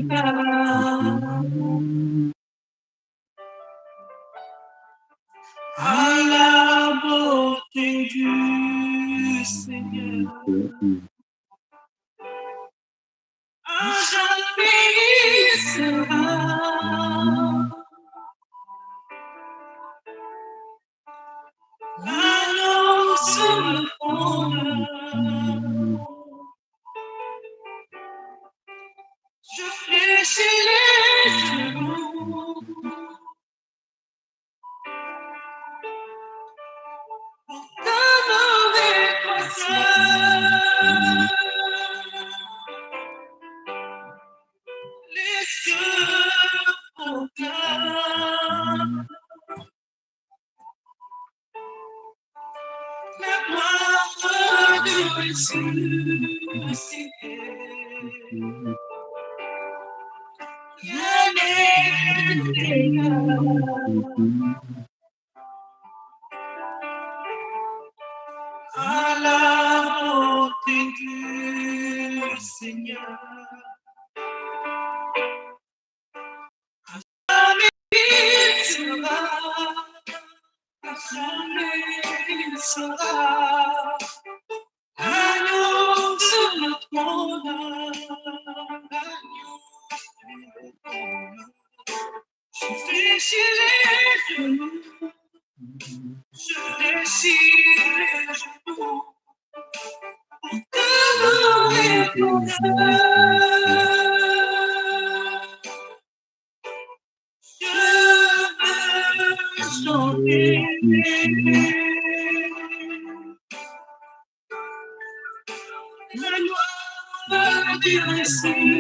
À la beauté du Seigneur. À jamais il sera. L'agneau sur le trône. Je fléchis les genoux pour t'adorer toi seul. Les cieux proclament la gloire du ressuscité. Rien n'est égal à la beauté du Seigneur. À jamais il sera, à jamais il sera. L'agneau sur le trône, l'agneau sur le trône. Je fléchis les genoux, je fléchis les genoux pour t'adorer toi seul. Je veux chanter la gloire du ressuscité.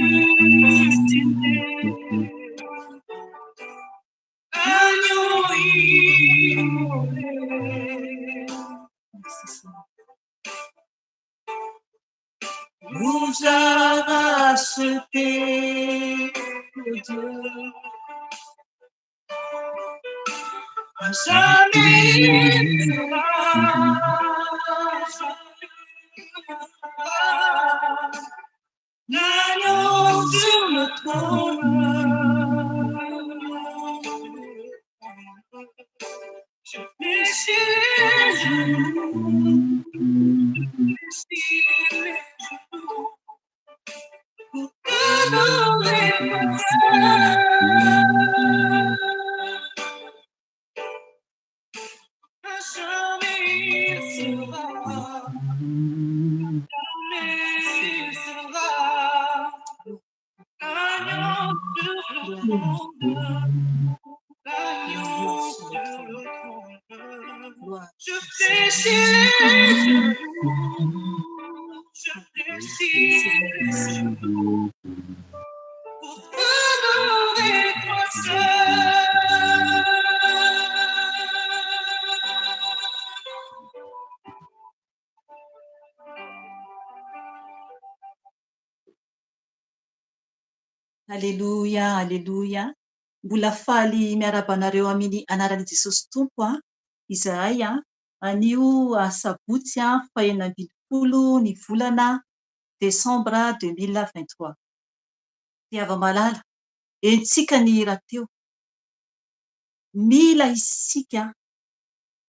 Agneau immolé. Nous a rachetés de Dieu. À jamais il sera, l'agneau sur le trône. Je fléchis les genoux, fléchis les genoux pour t'adorer toi seul. À jamais il sera, jamais il sera, l'agneau sur le trône, l'agneau sur le trône. Je fléchis les genoux, je fléchis les genoux pour t'adorer toi seul. Aleloia, aleloia. Mbola faly miarahaba anareo amin'ny anaran'i Jesosy Tompo a, izahay a, anio asabotsy a, fahenina ambin'ny folo ny volana desambra 2023. Ry hava-malala, henontsika ny hira teo. Mila isika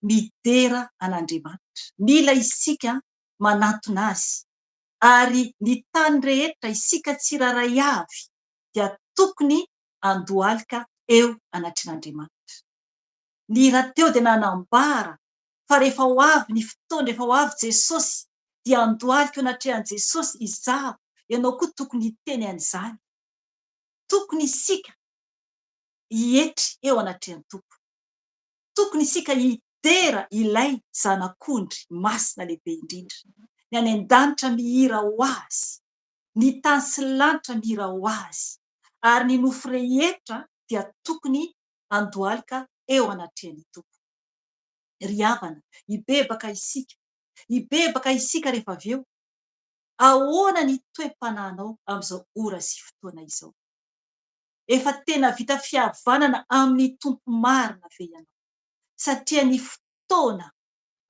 midera an'Andriamanitra. Mila isika manatona Azy. Ary ny tany rehetra, isika tsirairay avy dia tokony handohalika eo anatrehan'Andriamanitra. Ny hira teo dia nanambara fa rehefa ho avy ny fotoana, rehefa ho avy Jesosy, dia handohalika eo anatrehan'i Jesosy izaho, ianao koa tokony hiteny an'izany. Tokony isika hietry eo anatrehan'ny Tompo. Tokony isika hidera ilay Zanak'ondry masina lehibe indrindra. Ny any an-danitra mihira ho Azy, ny tany sy ny lanitra mihira ho Azy, ary ny nofo rehetra dia tokony handohalika eo anatrehan'ny Tompo. Ry havana, hibebaka isika, hibebaka isika rehefa avy eo. Ahoana ny toe-panahinao amin'izao ora sy fotoana izao? Efa tena vita fihavanana amin'ny Tompo marina ve ianao? Satria ny fotoana,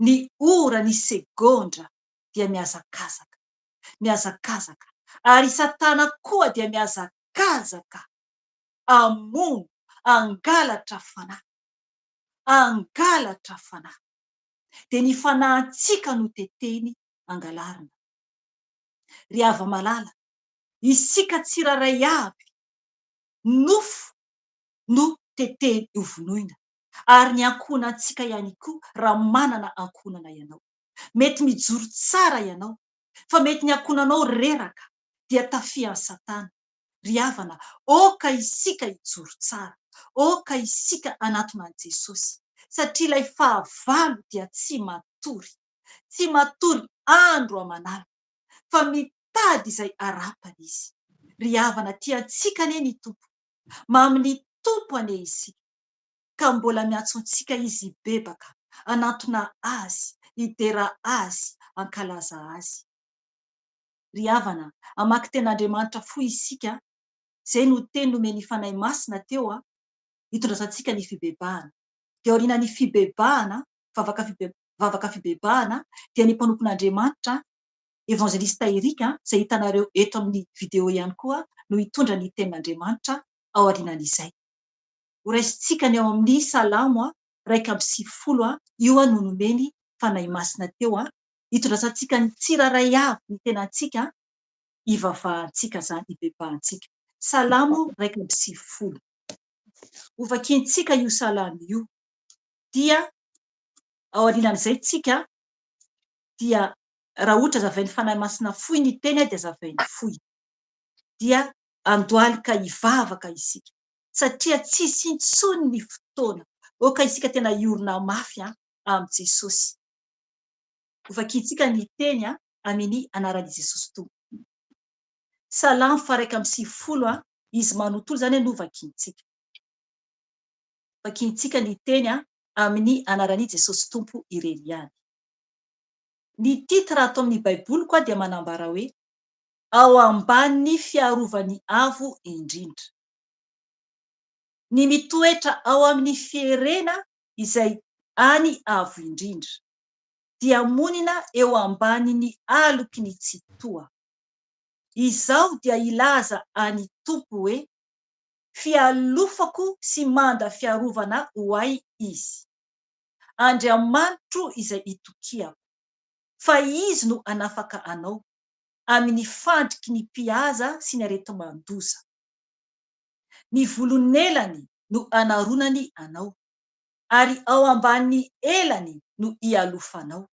ny ora, ny segondra dia mihazakazaka. Mihazakazaka. Ary i Satana koa dia mihazakazaka. Mihazakazaka hamono, hangalatra fanahy. Hangalatra fanahy. Dia ny fanahintsika no tetehiny hangalarina. Ry hava-malala, isika tsirairay avy, nofo no tetehiny hovonoina. Ary ny ankohonantsika ihany koa raha manana ankohonana ianao. Mety mijoro tsara ianao, fa mety ny ankohonanao reraka dia tafihan'i Satana. Ry havana, aoka isika hijoro tsara, aoka isika hanatona an'i Jesosy, satria ilay fahavalo dia tsy matory, tsy matory andro aman'alina, fa mitady izay harapany izy. Ry havana, tiantsika anie ny Tompo, mamin'ny Tompo anie isika, ka mbola miantso antsika Izy hibebaka, hanantona Azy, hidera Azy, hankalaza Azy. Ry havana, hamaky tenin'Andriamanitra fohy isika, izay no teny nomen'ny Fanahy Masina teo hitondrasantsika ny fibebahana. Dia aorianan'ny fibebahana, vavaka vavaka fibebahana, dia ny mpanompon'Andriamanitra, Evangelista Eric, izay hitanareo eto amin'ny video ihany koa, no hitondra ny tenin'Andriamanitra aorianan'izay. Horaisintsika ny ao amin'ny Salamo 91, io no nomeny Fanahy Masina teo, hitondrasantsika ny tsirairay avy ny tenantsika, hivavahantsika izany, hibebahantsika. Salamo 91. Hovakiantsika io salamo io. Dia aorianan'izay tsika dia raha ohatra azavain'ny Fanahy Masina fohy ny teny dia azavainy fohy. Dia andohalika hivavaka isika satria tsisy intsony ny fotoana. Aoka isika tena hiorina mafy amin'i Jesosy. Hovakintsika ny teny amin'ny anaran'i Jesosy Tompo. Salamo faha 91, izy manontolo izany no vakintsika. Vakintsika ny teny amin'ny anaran'i Jesosy Tompo irery ihany. Ny titre ato amin'ny Baiboliko dia manambara hoe, Ao ambanin'ny fiarovan'ny Avo Indrindra. Ny mitoetra ao amin'ny fierena izay any avo indrindra, dia monina eo ambanin'ny aloky ny Tsitoha. Izaho dia hilaza an'i Tompo hoe, Fialofako sy manda fiarovana ho ahy Izy. Andriamanitro izay itokiako. Fa Izy no hanafaka anao amin'ny fandriky ny mpihaza sy ny areti-mandoza. Ny volon'elany no anaronany anao, ary ao ambanin'ny elany no ialofanao.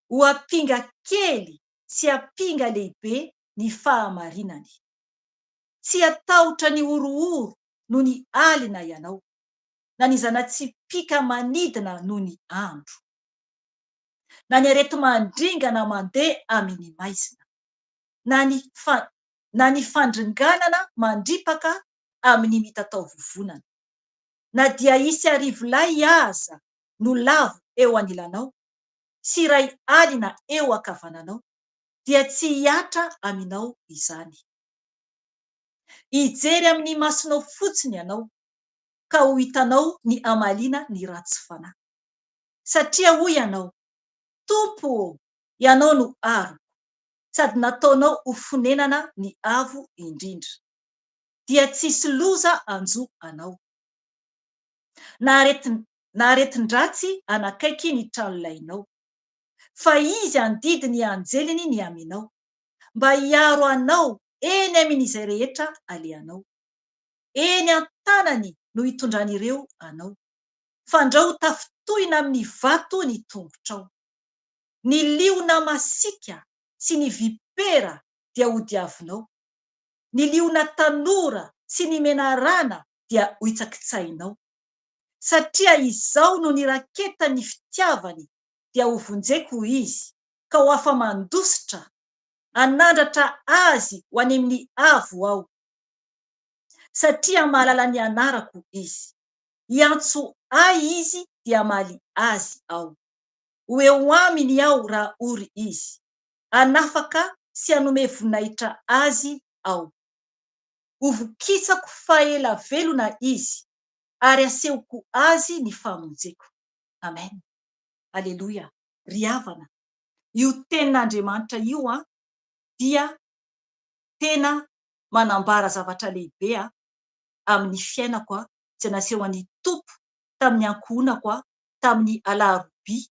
Ho ampinga kely sy ampinga lehibe ny fahamarinany. Tsy hatahotra ny horohoro nony alina ianao, na ny zana-tsipìka manidina nony andro, na ny areti-mandringana mandeha amin'ny maizina, na ny na ny fandringanana mandripaka amin'ny mitataovovonana. Na dia hisy arivolahy aza no lavo eo anilanao, sy 1000 eo ankavananao, dia tsy hihatra aminao izany. Hijery amin'ny masonao fotsiny ianao, ka ho hitanao ny hamaliana ny ratsy fanahy. Satria hoy ianao, Tompo ô, Ianao no aroko, sady nataonao ho fonenana ny Avo Indrindra. Dia tsy hisy loza hanjo anao. Na na aretin-dratsy hanakaiky ny tranolainao. Fa Izy handidy ny anjeliny ny aminao, mba hiaro anao eny amin'izay rehetra alehanao. Eny an-tanany no hitondran'ireo anao, fandrao ho tafintohina amin'ny vato ny tongotrao. Ny liona masiaka sy ny vipera dia hodiavinao, ny liona tanora sy ny menarana dia hohitsakitsahinao. Satria izao no niraketan'ny fitiavany dia hovonjeko izy, ka ho afa-mandositra, hanandratra azy ho any amin'ny avo aho, satria mahalala ny anarako izy. Hiantso ahy izy dia hamaly azy aho. Ho eo aminy aho raha ory izy. Hanafaka sy hanome voninahitra azy aho. Hovokisako faha ela velona izy, ary hasehoko azy ny famonjeko. Amen. Aleloia. Ry havana, io tenin'Andriamanitra io dia tena. manambara zavatra lehibe aho amin'ny fiainako aho izay nasehon'ny Tompo tamin'ny ankohonako aho tamin'ny alarobia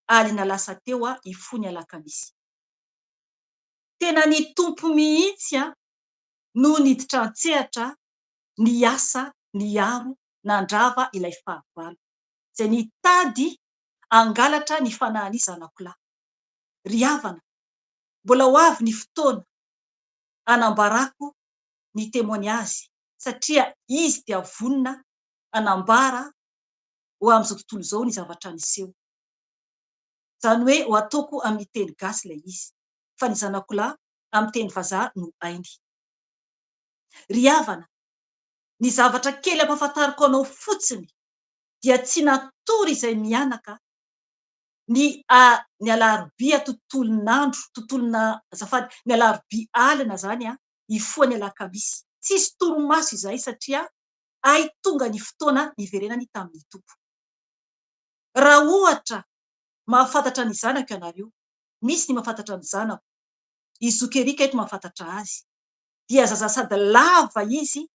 alina lasa teo aho hifoha ny alakamisy. Tena ny Tompo mihitsy no niditra an-tsehatra niasa, niaro, nandrava ilay fahavalo izay nitady hangalatra ny fanahin'ny zanako lahy. Ry havana, mbola ho avy ny fotoana hanambarako ny témoignage satria izy dia vonona hanambara ho amin'izao tontolo izao ny zavatra niseho. Izany hoe ho ataoko amin'ny teny gasy ilay izy, fa ny zanako lahy amin'ny teny vazaha no hainy. Ry havana, ny zavatra kely ampahafantariko anao fotsiny dia tsy natory izay mianaka ny ny alarobia tontolon'andro, tontolona azafady, ny alarobia alina izany hifoha ny alakamisy. Tsisy torimaso izahay satria hay tonga ny fotoana niverenany tamin'ny Tompo. Raha ohatra mahafantatra ny zanako ianareo, misy ny mahafantatra ny zanako, i Zoky Eric eto mahafantatra azy, dia zaza sady lava izy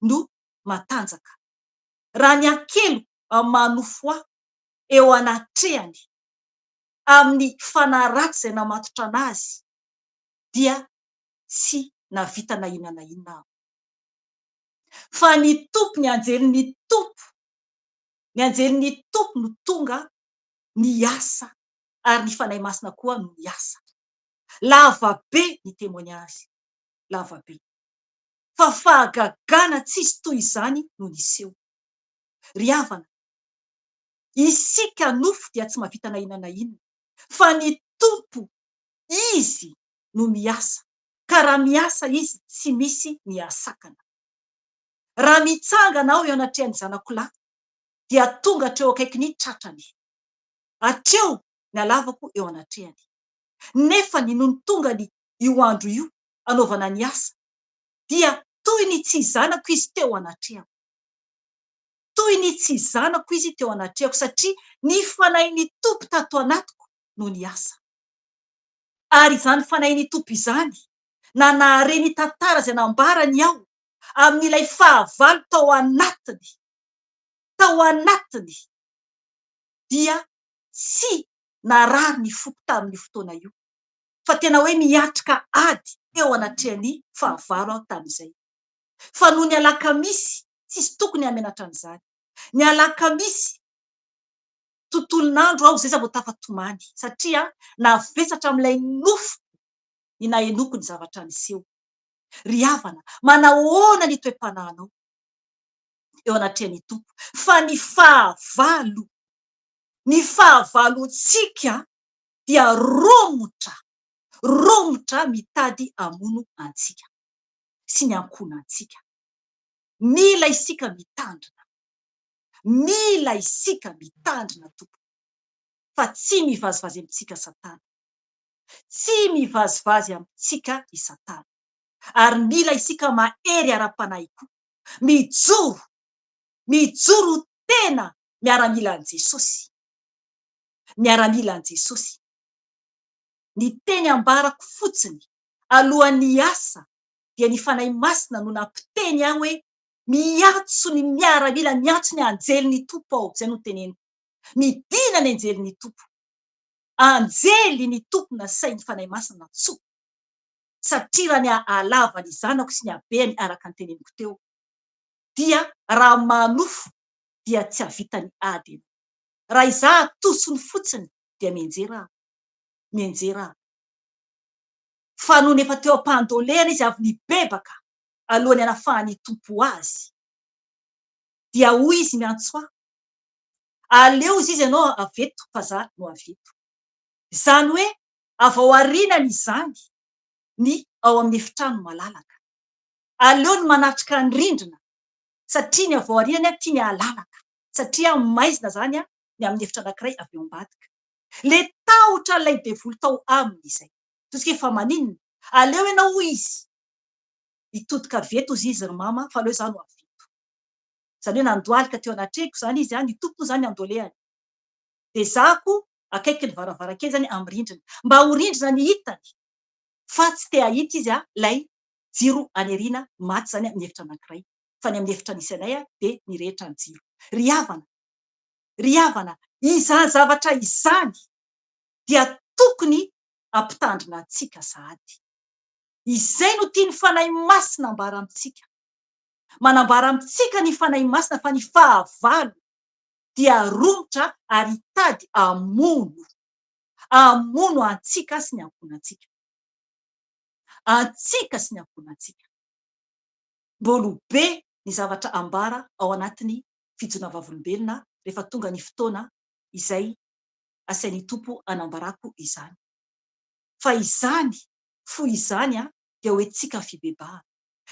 no matanjaka. Raha ny hakeliko amin'ny maha nofo ahy eo anatrehany, amin'ny fanahy ratsy izay namatotra an'azy, dia tsy nahavita na inona na inona aho. Fa ny Tompo, ny anjelin'ny Tompo, ny anjelin'ny Tompo no tonga niasa ary ny Fanahy Masina koa no niasa. Lava be ny témoignage, lava be. Fa fahagagana tsisy toy izany no niseho. Ry havana, isika nofo dia tsy mahavita na inona na inona, fa ny Tompo, Izy no miasa, ka raha miasa Izy tsy misy ny hahasakana. Raha mitsangana aho eo anatrehan'ny zanako lahy, dia tonga hatreo akaikin'ny tratrany. Hatreo ny halavako eo anatrehany. Nefa ny nony tonga ny io andro io hanaovana ny asa, dia toy ny tsy zanako izy teo anatrehako. Toy ny tsy zanako izy teo anatrehako, satria ny Fanahin'ny Tompo tato anatiko no niasa. Ary izany Fanahin'ny Tompo izany, na nahare ny tantara izay nambarany aho, amin'ilay fahavalo tao anatiny, tao anatiny, dia tsy narary ny foko tamin'io fotoana io, fa tena hoe miatrika ady eo anatrehan'ny fahavalo aho tamin'izay. Fa noho ny alakamisy, tsisy tokony hamenatra an'izany, ny alakamisy tontolon'andro aho izay za vao tafatomany, satria navesatra amin'ilay nofoko ny nahenoako ny zavatra niseho. Ry havana, manahoana ny toe-panahinao eo anatrehan'ny Tompo? Fa ny fahavalo, ny fahavalontsika dia romotra, romotra mitady hamono antsika sy ny ankohonantsika. Mila isika mitandrina, mila isika mitandrina tompoko, fa tsy mivazivazy amintsika Satana. Tsy mivazivazy amintsika i Satana. Ary mila isika mahery ara-panahy koa. Mijoro! Mijoro ho tena miaramilan'i Jesosy. Miaramilan'i Jesosy. Ny teny ambarako fotsiny alohan'ny hiasa dia ny Fanahy Masina no nampiteny ahy hoe miantso ny miaramila, miantso ny anjelin'ny Tompo aho. Izay no teneniko. Midina ny anjelin'ny Tompo. Anjely ny Tompo nasain'ny Fanahy Masina nantsoiko, satria raha ny hahalava ny zanako sy ny habehany araka ny teneniko teo, dia raha maha-nofo dia tsy hahavita ny ady ianao. Raha izaho atosiny fotsiny dia mianjera aho, mianjera aho. Fa nony efa teo am-pandolehana izy avy nibebaka alohan'ny hanafahan'ny Tompo azy, dia hoy izy miantso ahy, Aleo izy ianao avy eto fa za no avy eto. Izany hoe avy ao aorianany izany ny ao amin'ny efitrano malalaka. Aleo ny manatrika ny rindrina satria ny avy ao aorianany tiany halalaka satria maizina izany ny amin'ny efitra anankiray avy eo ambadika. Le tahotra an'ilay devoly tao aminy izay. Tosika hoe fa maninona? Aleo ianao hoy izy hitodika avy eto hozy izy ry mama fa aleo za no avy eto. Izany hoe nandohalika teo anatrehiko izany izy an, ny Tompo moa izany andolehany. Dia za koa akaikin'ny varavarankely izany amin'ny rindrina. Mba ho rindrina ny hitany fa tsy te hahita izy an, ilay. jiro any aoriana maty izany amin'ny efitra anankiray, fa ny amin'ny efitra nisy anay dia nirehitra ny jiro. Ry havana, ry havana, izany zavatra izany dia tokony hampitandrina antsika sahady. Izay no tian'ny Fanahy Masina ambara amintsika. Manambara amintsika ny Fanahy Masina fa ny fahavalo dia romotra ary hitady hamono, hamono antsika sy ny ankohonantsika. Antsika sy ny ankohonantsika. Mbolo be ny zavatra ambara ao anatin'ny fijoroana vavolombelona rehefa tonga ny fotoana izay asain'ny Tompo hanambarako izany. Fa izany fo izany dia ho entintsika fibebahana.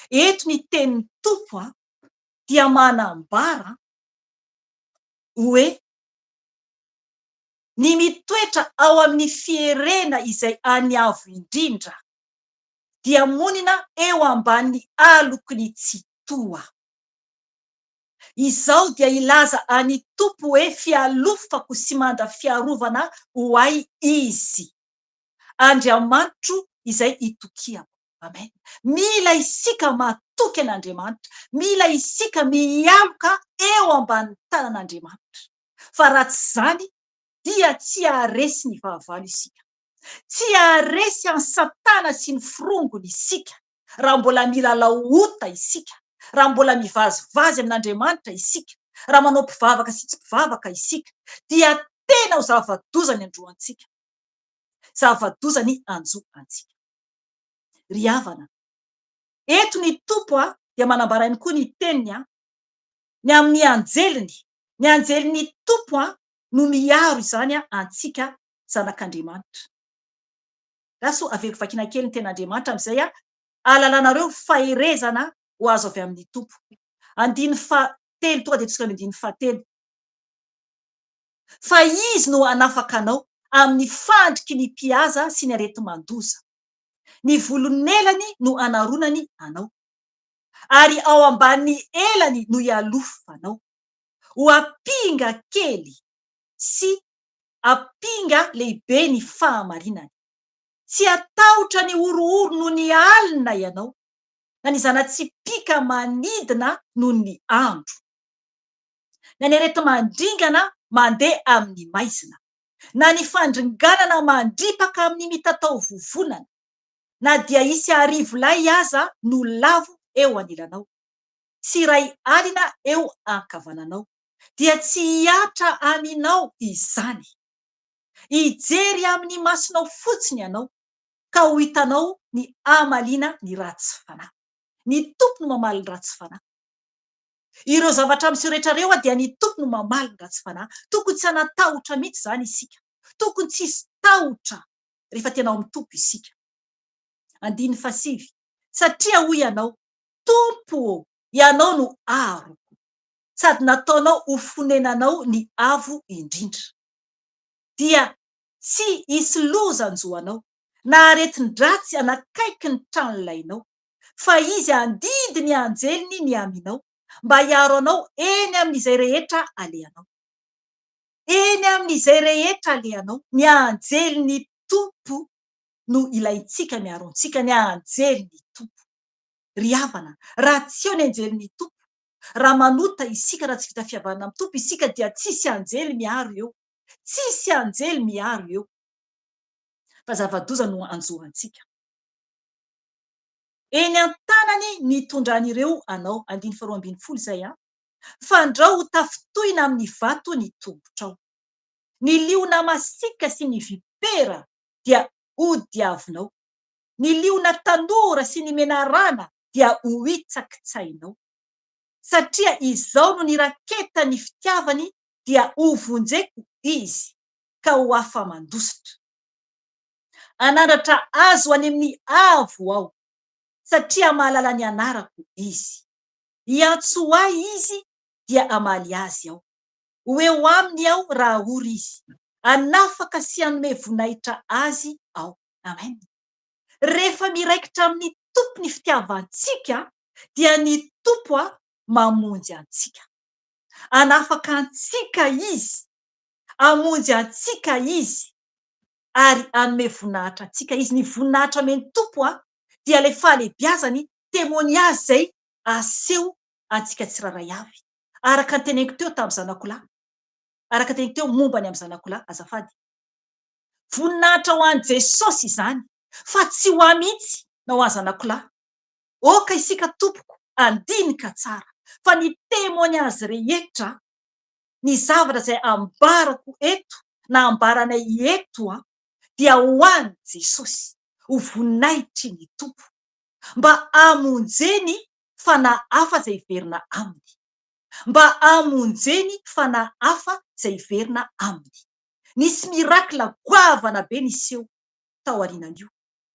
Eto ny tenin'ny Tompo dia manambara hoe ny mitoetra ao amin'ny fierena izay any avo indrindra dia monina eo ambanin'ny aloky ny Tsitoha. Izao dia hilaza an'i Tompo hoe fialofako sy manda fiarovana ho ahy Izy. Andriamanitro izay itokiako. Amen. Mila isika matoky an'Andriamanitra. Mila isika mialoka eo ambanin'ny tanan'Andriamanitra. Fa raha tsy izany dia tsy haharesy ny fahavalo isika. Tsy haharesy an'i Satana sy ny forongony isika raha mbola milalao ota isika, raha mbola mivazivazy amin'Andriamanitra isika, raha manao mpivavaka sy tsy mpivavaka isika, dia tena ho zava-doza ny androantsika. Zava-doza ny hanjo antsika. Ry havana, eto ny Tompo dia manambara ihany koa ny teniny ny amin'ny anjeliny. Ny anjelin'ny Tompo no miaro izany antsika zanak'Andriamanitra. Lasa averiko vakiana kely ny tenin'Andriamanitra amin'izay ahalalanareo faherezana ho azo avy amin'ny Tompo. Andininy fahatelo, tonga dia tosika amin'ny andininy fahatelo. Fa Izy no hanafaka anao amin'ny fandriky ny mpihaza sy ny areti-mandoza. Ny volon'elany no hanaronany anao, ary ao ambanin'ny elany no hialofanao. Ho ampinga kely sy ampinga lehibe ny fahamarinany. Tsy hatahotra ny horohoro noho ny alina ianao, na ny zana-tsipìka manidina noho ny andro, na ny areti-mandringana mandeha amin'ny maizina, na ny fandringanana mandripaka amin'ny mitatao vovonana, na dia hisy arivolahy aza no lavo eo anilanao, sy iray alina eo ankavananao, dia tsy hihatra aminao izany. Hijery amin'ny masonao fotsiny ianao, ka ho hitanao ny hamaliana ny ratsy fanahy. Ny Tompo no mamaly ny ratsy fanahy. Ireo zavatra miseho rehetra ireo dia ny Tompo no mamaly ny ratsy fanahy. Tokony tsy hanan-tahotra mihitsy izany isika. Tokony tsy hisy tahotra rehefa tena ao amin'ny Tompo isika. Andininy fahasivy, Satria hoy ianao, Tompo ô, Ianao no aroko, sady nataonao ho fonenanao ny Avo Indrindra. Dia tsy hisy loza hanjo anao, na aretin-dratsy hanakaiky ny tranolainao, fa Izy handidy ny anjeliny ny aminao, mba hiaro anao eny amin'izay rehetra alehanao. Eny amin'izay rehetra alehanao, ny anjelin'ny Tompo no ilaintsika miaro antsika, ny anjelin'ny Tompo. Ry havana, raha tsy eo ny anjelin'ny Tompo, Raha manota isika, raha tsy vita fihavanana amin'ny Tompo isika dia tsisy anjely miaro eo. Tsisy anjely miaro eo. Fa zava-doza no hanjo antsika. Eny an-tanany ny hitondran'ireo anao. Andininy faharoa ambinifolo izay an. Fandrao ho tafintohina amin'ny vato ny tongotrao. Ny liona masiaka sy ny vipera dia hodiavinao. Ny liona tanora sy ny menarana dia hohitsakitsahinao. Satria izao no niraketan'ny fitiavany dia hovonjeko izy ka ho afa-mandositra. Hanandratra azy ho any amin'ny avo aho, satria mahalala ny anarako izy. Hiantso ahy izy dia hamaly azy aho. Ho eo aminy aho raha ory izy. Hanafaka sy hanome voninahitra azy aho. Amen. Rehefa miraikitra amin'ny Tompo ny fitiavantsika dia ny Tompo mamonjy antsika. Hanafaka antsika Izy, hamonjy antsika Izy ary hanome voninahitra antsika Izy. Ny voninahitra omen'ny Tompo. Dia ilay fahalehibiazany, témoignage izay aseho antsika tsirairay avy. Araka ny teneniko teo tamin'ny zanako lahy, araka ny teneniko teo momba ny amin'ny zanako lahy, azafady. Voninahitra ho an'i Jesosy izany, fa tsy ho ahy mihitsy na ho an'ny zanako lahy. Aoka isika tompoko handinika tsara fa ny témoignage rehetra, ny zavatra izay ambarako eto na ambaranay eto dia ho an'i Jesosy, ho voninahitry ny Tompo, mba hamonjeny fanahy hafa izay hiverina Aminy. Mba hamonjeny fanahy hafa izay hiverina Aminy. Nisy miracle goavana be niseho tao aorianan'io,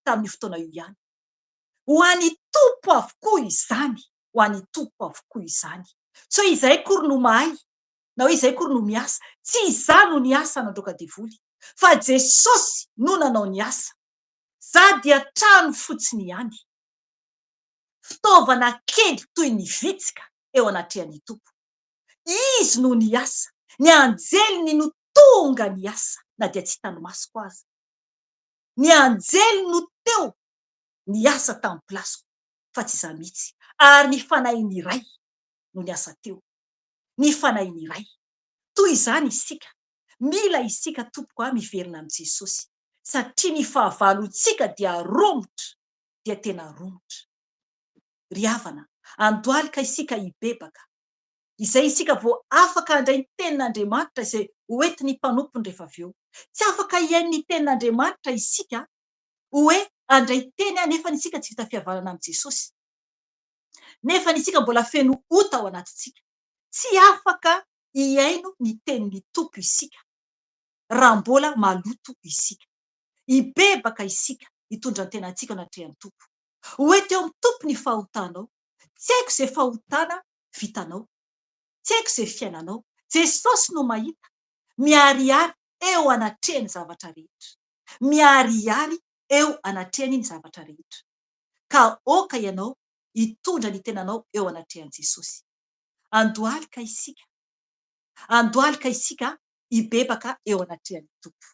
tamin'io fotoana io ihany. Ho an'ny Tompo avokoa izany, ho an'ny Tompo avokoa izany. Tsy hoe izahay akory no mahay, na hoe izahay akory no miasa. Tsy izaho no niasa nandroaka devoly, fa Jesosy no nanao ny asa. Izaho dia trano fotsiny ihany. Fitaovana kely toy ny vitsika eo anatrehan'ny Tompo. Izy no niasa, ny anjeliny no tonga niasa na dia tsy hitan'ny masoko aza. Ny anjely no teo niasa tamin'ny pilasiko fa tsy izaho mihitsy, ary ny Fanahin'ny Ray no niasa teo. Ny Fanahin'ny Ray. Toy izany isika. Mila isika tompoko a miverina amin'i Jesosy satria ny fahavalontsika dia romotra dia tena romotra. Ry havana, andohalika isika hibebaka. Izay isika vao afaka handray ny tenin'Andriamanitra izay hoentin'ny mpanompony rehefa avy eo. Tsy afaka hihaino ny tenin'Andriamanitra isika hoe handray teny aho nefany isika tsy vita fihavanana amin'i Jesosy. Nefany isika mbola feno ota ao anatintsika. Tsy afaka hihaino ny tenin'ny Tompo isika raha mbola maloto isika. Hibebaka isika hitondra ny tenantsika eo anatrehan'ny Tompo. Hoento eo amin'ny Tompo ny fahotanao. Tsy haiko izay fahotana vitanao. Tsy haiko izay fiainanao. Jesosy no mahita. Miharihary eo anatrehany ny zavatra rehetra. Miharihary eo anatrehany ny zavatra rehetra. Ka aoka ianao hitondra ny tenanao eo anatrehan'i Jesosy. Andohalika isika. Andohalika isika hibebaka eo anatrehan'ny Tompo.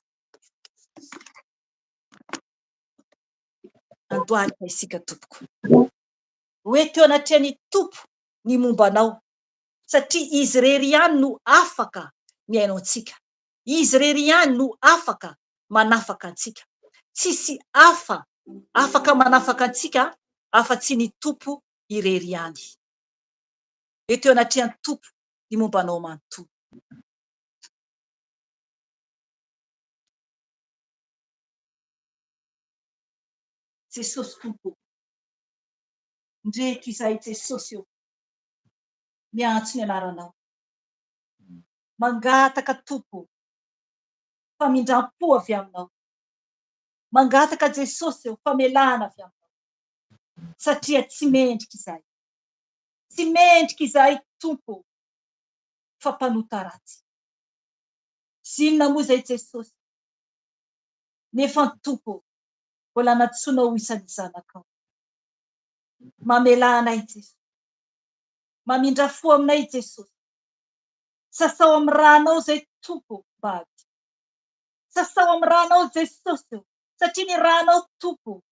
Andohalika isika tompoko. Ho eto eo anatrehan'ny Tompo ny momba anao, satria Izy irery ihany no afaka mihaino antsika. Izy irery ihany no afaka manafaka antsika. Tsisy hafa afaka manafaka antsika afa-tsy ny Tompo irery ihany. Eto eo anatrehan'ny Tompo ny momba anao manontolo. Jesosy Tompo ô. Ndreto izahay Jesosy ô. Miantso ny anaranao. Mangataka Tompo ô. Famindram-po avy aminao. Mangataka Jesosy ô, famelana avy aminao. Satria tsy mendrika izahay. Tsy mendrika izahay Tompo ô. Fa mpanota ratsy. Tsy inona moa izay Jesosy. Nefa Tompo ô, mbola nantsoinao ho isan'ny zanakao. Mamelà anay Jesosy. Mamindra fo aminay Jesosy. Sasao amin'ny rànao izay Tompo ô, mba hadio. Sasao amin'ny rànao Jesosy ô, satria ny rànao Tompo ô,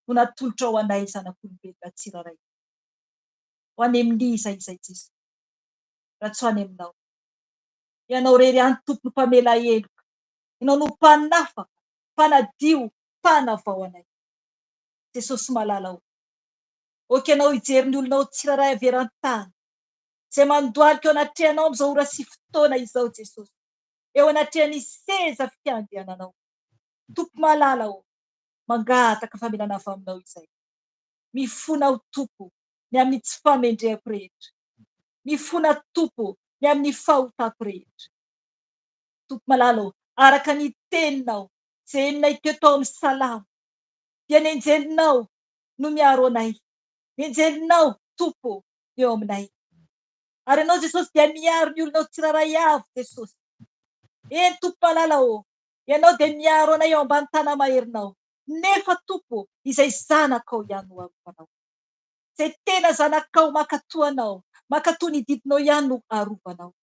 no natolotrao ho anay zanak'olombelona tsirairay. Ho any amin'iza izay Jesosy, raha tsy ho any aminao. Ianao irery ihany Tompo no mpamela heloka. Ianao no mpanafaka, mpanadio, mpanavao anay. Jesosy malala ô. Ok Ianao hijery ny olonao tsirairay avy eran-tany, izay mandohalika eo anatrehanao amin'izao ora sy fotoana izao Jesosy, eo anatrehan'ny seza fiandriananao. Tompo malala ô, mangataka famelana avy aminao izay. Mifona aho Tompo ny amin'ny tsy fahamendrehako rehetra. Mifona Tompo ny amin'ny fahotako rehetra. Tompo malala ô, araka ny teninao izay henonay teo tao amin'ny Salamo, dia ny anjelinao no miaro anay. Ny anjelinao, Tompo ô, no eo aminay. Ary Ianao, Jesosy, dia miaro ny olonao tsirairay avy, Jesosy. Eny, Tompo malala ô, Ianao dia miaro anay eo ambany tana-maherinao. Nefa, Tompo ô, izay zanakao ihany no arovanao. Izay tena zanakao mankatò Anao, mankatò ny didinao ihany no arovanao.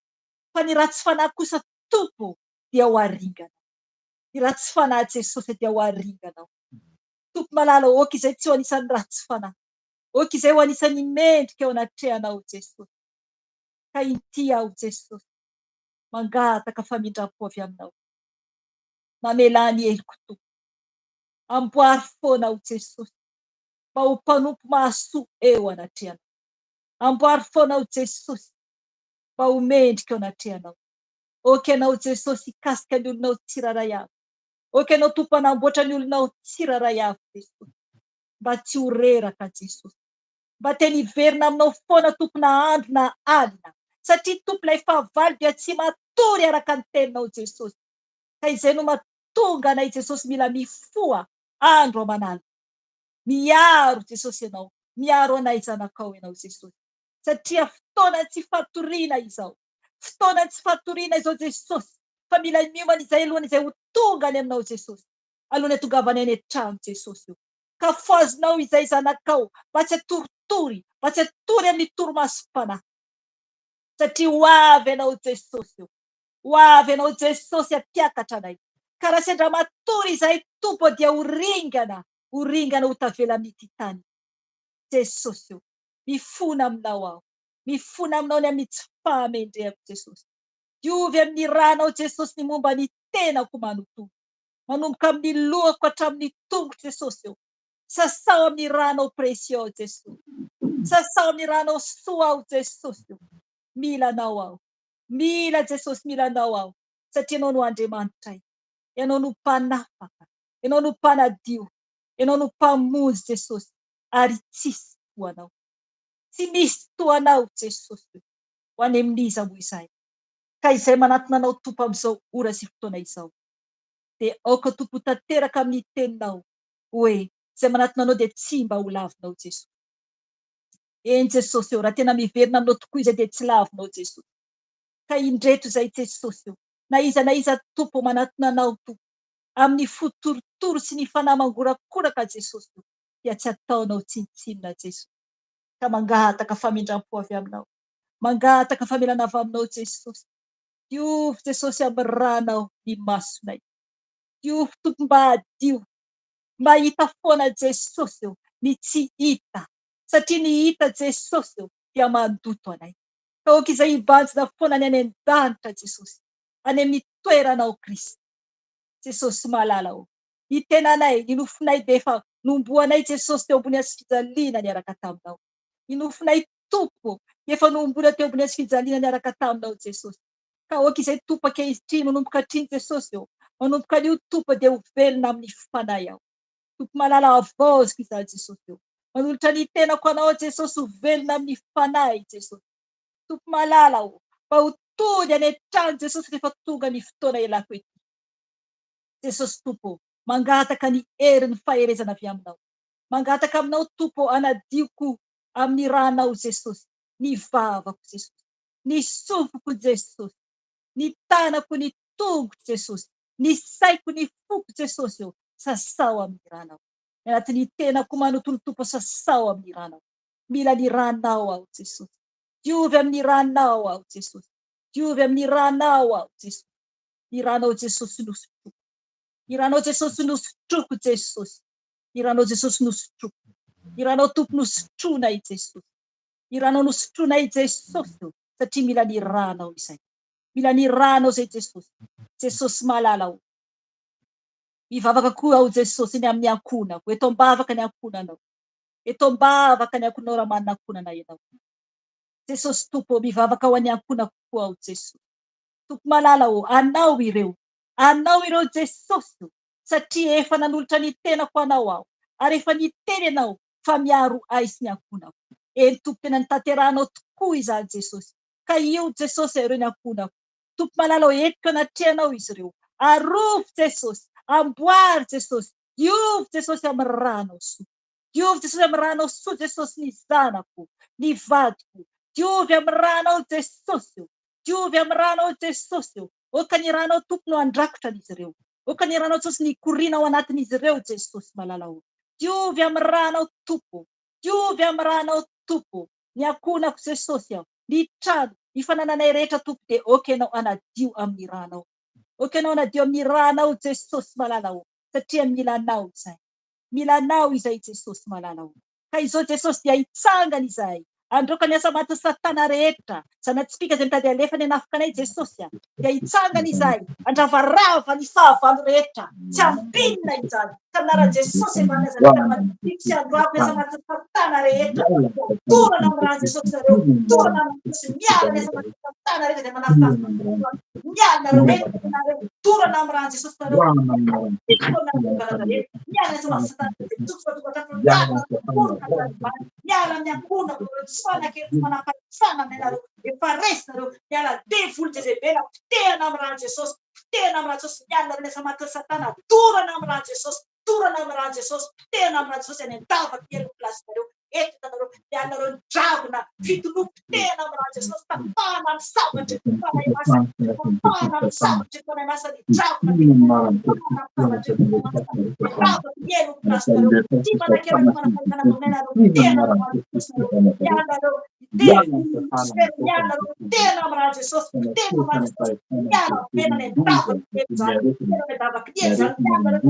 Fa ny ratsy fanahy kosa, Tompo ô, dia ho aringanao. Ny ratsy fanahy, Jesosy, dia ho aringanao. Tompo malala ô, aoka izay tsy ho anisan'ny ratsy fanahy. Aoka izay ho anisan'ny mendrika eo anatrehanao Jesosy. Ka inty aho Jesosy, mangataka famindram-po avy aminao. Mamelà ny heloko Tompo. Amboary foana aho Jesosy, mba ho mpanompo mahasoa eo anatrehanao. Amboary foana aho Jesosy, mba ho mendrika eo anatrehanao. Aoka Ianao Jesosy hikasika ny olonao tsirairay avy. Aoka Ianao Tompo hanamboatra ny olonao tsirairay avy Jesosy. Mba tsy ho reraka Jesosy. Mba teny hiverina aminao foana Tompo na andro na alina. Satria Tompo ilay fahavalo dia tsy matory araka ny teninao Jesosy. Ka izay no mahatonga anay Jesosy mila mifoha andro aman'alina. Miaro Jesosy Ianao, miaro anay zanakao Ianao Jesosy. Satria fotoana tsy fatoriana izao. Fotoana tsy fatoriana izao Jesosy fa mila miomana izay alohan izay ho tonga any aminao Jesosy. Alohan hatongavana any an-trano Jesosy o. Ka fohazinao izay zanakao mba tsy hatoritory, mba tsy hatory amin'ny torimasom-panahy. Satria ho avy Ianao Jesosy o. Ho avy Ianao Jesosy hampiakatra anay. Ka raha sendra matory izahay Tompo dia ho ringana, ho ringana ho tavela amin'ity tany ity. Jesosy o. Mifona aminao aho. Mifona aminao ny amin'ny tsy fahamendrehako Jesosy. Diovy amin'ny ranao Jesosy ny momba ny tenako manontolo. Manomboka amin'ny lohako hatramin'ny tongotro Jesosy ô. Sasao amin'ny ranao précieux aho Jesosy. Sasao amin'ny ranao soa aho Jesosy ô. Mila anao aho. Mila Jesosy mila anao aho satria ianao no Andriamanitray. Ianao no mpanafaka. Ianao no mpanadio. Ianao no mpamonjy Jesosy ary tsisy toa anao. Tsy misy toa anao Jesosy o! Ho any amin'iza moa izahay? Ka izay manatona anao Tompo amin'izao ora sy fotoana izao dia aoka Tompo ho tanteraka amin'ny teninao hoe izay manatona anao dia tsy mba ho lavinao Jesosy. Eny Jesosy o, raha tena miverina aminao tokoa izay dia tsy lavinao Jesosy. Ka indreto izay Jesosy o, na iza na iza Tompo manatona anao Tompo amin'ny fo torotoro sy ny fanahy mangorakoraka Jesosy o, dia tsy ataonao tsinontsinona Jesosy. Ka mangataka famindrampo avy aminao. Mangataka famelana avy aminao Jesosy. Diovy Jesosy amin'ny ranao ny masonay. Diovy Tompo mba hadio. Mba hita foana Jesosy ô ny tsy hita. Satria ny hita Jesosy ô dia mandoto anay. Ka aoka izay hibanjina foana ny any an-danitra Jesosy. Any amin'ny toeranao Kristy. Jesosy malala ô. Ny tenanay, ny nofonay dia efa nohomboanay Jesosy teo ambony hazofijaliana niaraka taminao. Ny nofonay Tompo dia efa nohomboana teo ambony hazofijaliana niaraka taminao Jesosy. Ka aoka izay Tompo ankehitriny, manomboka hatriny Jesosy ô, manomboka anio Tompo dia ho velona amin'ny fanahy aho. Tompo malala havaoziko izaho Jesosy ô. Manolotra ny tenako anao aho Jesosy ho velona amin'ny fanahy Jesosy. Tompo malala ô, mba ho tody any an-trano Jesosy rehefa tonga ny fotoana ialako ety. Jesosy Tompo ô, mangataka ny herin'ny faherezana avy aminao. Mangataka aminao Tompo ô, anadioko amin'ny ranao Jesosy, ny vavako Jesosy, ny sofiko Jesosy, ny tanako, ny tongotro Jesosy, ny saiko, ny foko Jesosy ô, sasao amin'ny ranao. Ny anatin'ny tenako manontolo Tompo sasao amin'ny ranao. Mila ny ranao aho Jesosy. Diovy amin'ny ranao aho Jesosy. Diovy amin'ny ranao aho Jesosy. Ny ranao Jesosy no sotroko. Ny ranao Jesosy no sotroko Jesosy. Ny ranao Jesosy no sotroko. Ny ranao Tompo no sotroinay Jesosy. Ny ranao no sotroinay Jesosy o, satria mila ny ranao izay. Mila ny ranao izay Jesosy. Jesosy malala o. Mivavaka koa aho Jesosy ny amin'ny ankohonako. Eto am-bavaka ny ankohonanao. Eto am-bavaka ny ankohonanao raha manana ankohonana ianao. Jesosy Tompo o, mivavaka ho an'ny ankohonako koa aho Jesosy. Tompo malala ô, Anao ireo, Anao ireo Jesosy ô, satria efa nanolotra ny tenako Anao aho, ary efa niteny Ianao fa miaro ahy sy ny ankohonako. Eny Tompo tena notanterahanao tokoa izany Jesosy, ka io Jesosy ireo ny ankohonako. Tompo malala ô, entiko anatrehanao izy ireo. Arovy Jesosy, amboary Jesosy, diovy Jesosy amin'ny rànao soa. Diovy Jesosy amin'ny rànao soa Jesosy ny zanako, ny vadiko. Diovy amin'ny rànao Jesosy ô. Diovy amin'ny ranao Jesosy ô. Aoka ny ranao Tompo no handrakotra an'izy ireo. Aoka ny ranao Jesosy no hikoriana ao anatin'izy ireo Jesosy malala ô. Diovy amin'ny ranao Tompo ô. Diovy amin'ny ranao Tompo ô. Ny ankohonako Jesosy aho, ny trano, ny fanananay rehetra Tompo dia aoka Ianao hanadio amin'ny ranao. Aoka Ianao hanadio amin'ny ranao Jesosy malala ô. Satria mila Anao izahay. Mila Anao izahay Jesosy malala o. Ka izao Jesosy dia hitsangana izahay, handroaka ny asa matin'i Satana rehetra, zana-tsipìka izay mitady halefa ny hanafika anay Jesosy a, dia hitsangana izahay, handravarava ny fahavalo rehetra, tsy hampinina izany, ka amin'ny anaran'i Jesosy efa Nazareta mandidiako sy handroako ny asa matin'i Satana rehetra, dia dorana amin'ny ran'i Jesosy nareo, dorana amin'ny ran'i Jesosy, miala ny asa matin'i Satana rehetra izay manafika miala nareo, entina nareo, dorana amin'ny ran'i Jesosy nareo, tiako nareo Nazareta. Miala amin'ny ankohonako nareo, tsy manan-kery, tsy manam-pahefana aminay nareo, efa resy nareo, miala devoly jezebela, potehana amin'ny ran'i Jesosy, potehana amin'ny ran'i Jesosy, miala nareo ny asa matin'i satana, dorana amin'ny ran'i Jesosy, dorana amin'ny ran'i Jesosy, potehana amin'ny ran'i Jesosy any an-davaky ny helo ny place-nareo, eto hitanareo, miala nareo ny dragona, fitoloha, potehana amin'ny ran'i Jesosy, tapahana amin'ny sabatry ny Fanahy Masina, tapahana amin'ny sabatry ny Fanahy Masina ny dragona, fitoloha, tapahana amin'ny sabatry ny Fanahy Masina, davaky ny helo ny place-nareo, tsy manan-kery tsy manam-pahefana aminay nareo, potehana amin'ny ran'i Jesosy nareo, miala nareo, devoly, Lucifer, miala nareo, potehana amin'ny ran'i Jesosy, potehana amin'ny ran'i Jesosy, miala velona any an-davaky ny helo izany, potehana any an-davaky ny helo izany, miala nareo,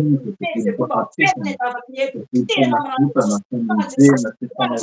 Belzeboba, velona any an-davaky ny helo, potehana amin'ny ran'i Jesosy, Miala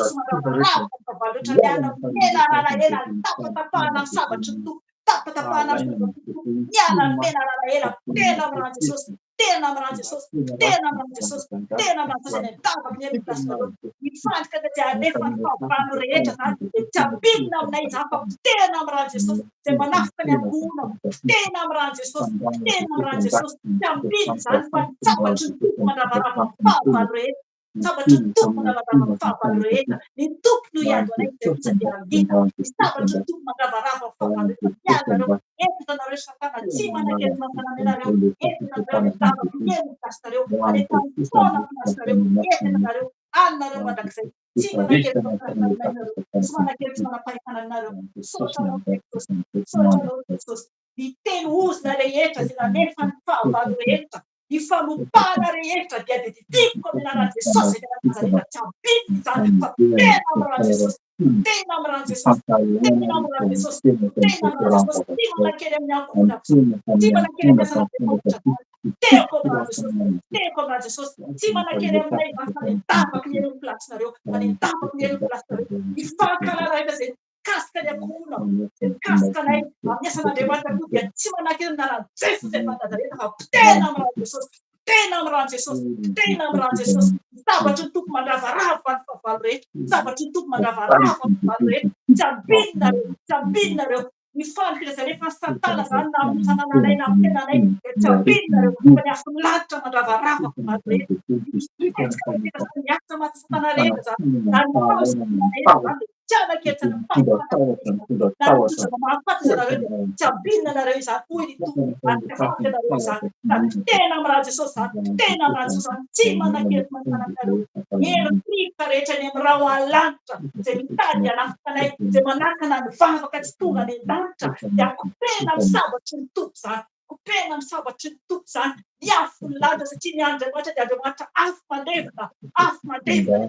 sabatry ny Tompo, tapatapahana amin'ny sabatry ny Tompo, miala ny menarana ela, tena amin'ny ran'i Jesosy, tena amin'ny ran'i Jesosy, tena amin'ny ran'i Jesosy, tena amin'ny ran'i Jesosy, any an-davaky ny helo plasinareo. Ny fandrika dia alefa ny fahavalo rehetra izany, dia tsy ampinina aminay izany fa potehina amin'ny ran'i Jesosy, izay manafika ny ankohonako, potehina amin'ny ran'i Jesosy, potehina amin'ny ran'i Jesosy, tsy ampinina izany fa ny sabatry ny Tompo mandravarava ny fahavalo rehetra. Sabatry ny Tompo mandravarava ny fahavalo rehetra. Ny Tompo no hiady ho anay, izay kosa dia hangina. Ny sabatry ny Tompo mandravarava ny fahavalo rehetra. Miady nareo, entina nareo satana, tsy manan-kery manana anareo, entina nareo ny davaky ny helo ny plasinareo, any an-tany foana ny plasinareo, entina nareo, any nareo mandrakizay. Tsy manan-kery manana anareo, tsy manan-kery tsy manam-pahefana anareo. Misaotra anao Jesosy, misaotra anao Jesosy. Ny teny ozona rehetra izay nalefa ny fahavalo rehetra, ny fanopana rehetra dia dididiko amin'ny anaran'i Jesosy izay tena Nazareta tsy ampinina izany fa tena amin'ny ran'i Jesosy, tena amin'ny ran'i Jesosy, tena amin'ny ran'i Jesosy, tena amin'ny ran'i Jesosy, tsy manan-kery amin'ny ankohonako izany, tsy manan-kery amin'ny asan'Andriamanitra izany, tehako amin'ny ran'i Jesosy, tehako amin'ny ran'i Jesosy, tsy manan-kery aminay izany fa any an-davaky ny helo ny place-nareo, any an-davaky ny helo ny place-nareo, ny fankahalana rehetra izay mikasika ny ankohonako, izay mikasika anay amin'ny asan'Andriamanitra koa dia tsy manakena ny anaran'i Jesosy efa Nazareta fa potehina amin'ny ran'i Jesosy, potehina amin'ny ran'i Jesosy, potehina amin'ny ran'i Jesosy. Ny sabatry ny Tompo mandravarava ny fahavalo rehetra, ny sabatry ny Tompo mandravarava ny fahavalo rehetra. Tsy ampininareo, tsy ampininareo. Ny fandrika izay alefan'i Satana izany na amin'ny fanananay na amin'ny tenanay dia tsy ampininareo fa ny afon'ny lanitra mandravarava ny fahavalo rehetra. Ny fihetsika rehetra izany, ny asa maty Satana rehetra izany, na ny fahosana rehetra izany dia Tsy hanan-ketsana fahefana na ny zava-mahafaty ianareo dia tsy hampinina anareo izany hoy ny Tompo ary tsy hafaty anareo izany fa potehina amin'ny rà Jesosy izany potehina amin'ny rà Jesosy izany tsy manan-kery manana aminareo ny herin'ny rivotra rehetra eny amin'ny rahona lanitra izay mitady hanafika anay izay manakana ny vavaka tsy tonga any an-danitra dia kopehina amin'ny sabatry ny Tompo izany kopehina amin'ny sabatry ny Tompo izany ny afon'ny lanitra satria ny Andriamanitra dia Andriamanitra afo mandevona afo mandevona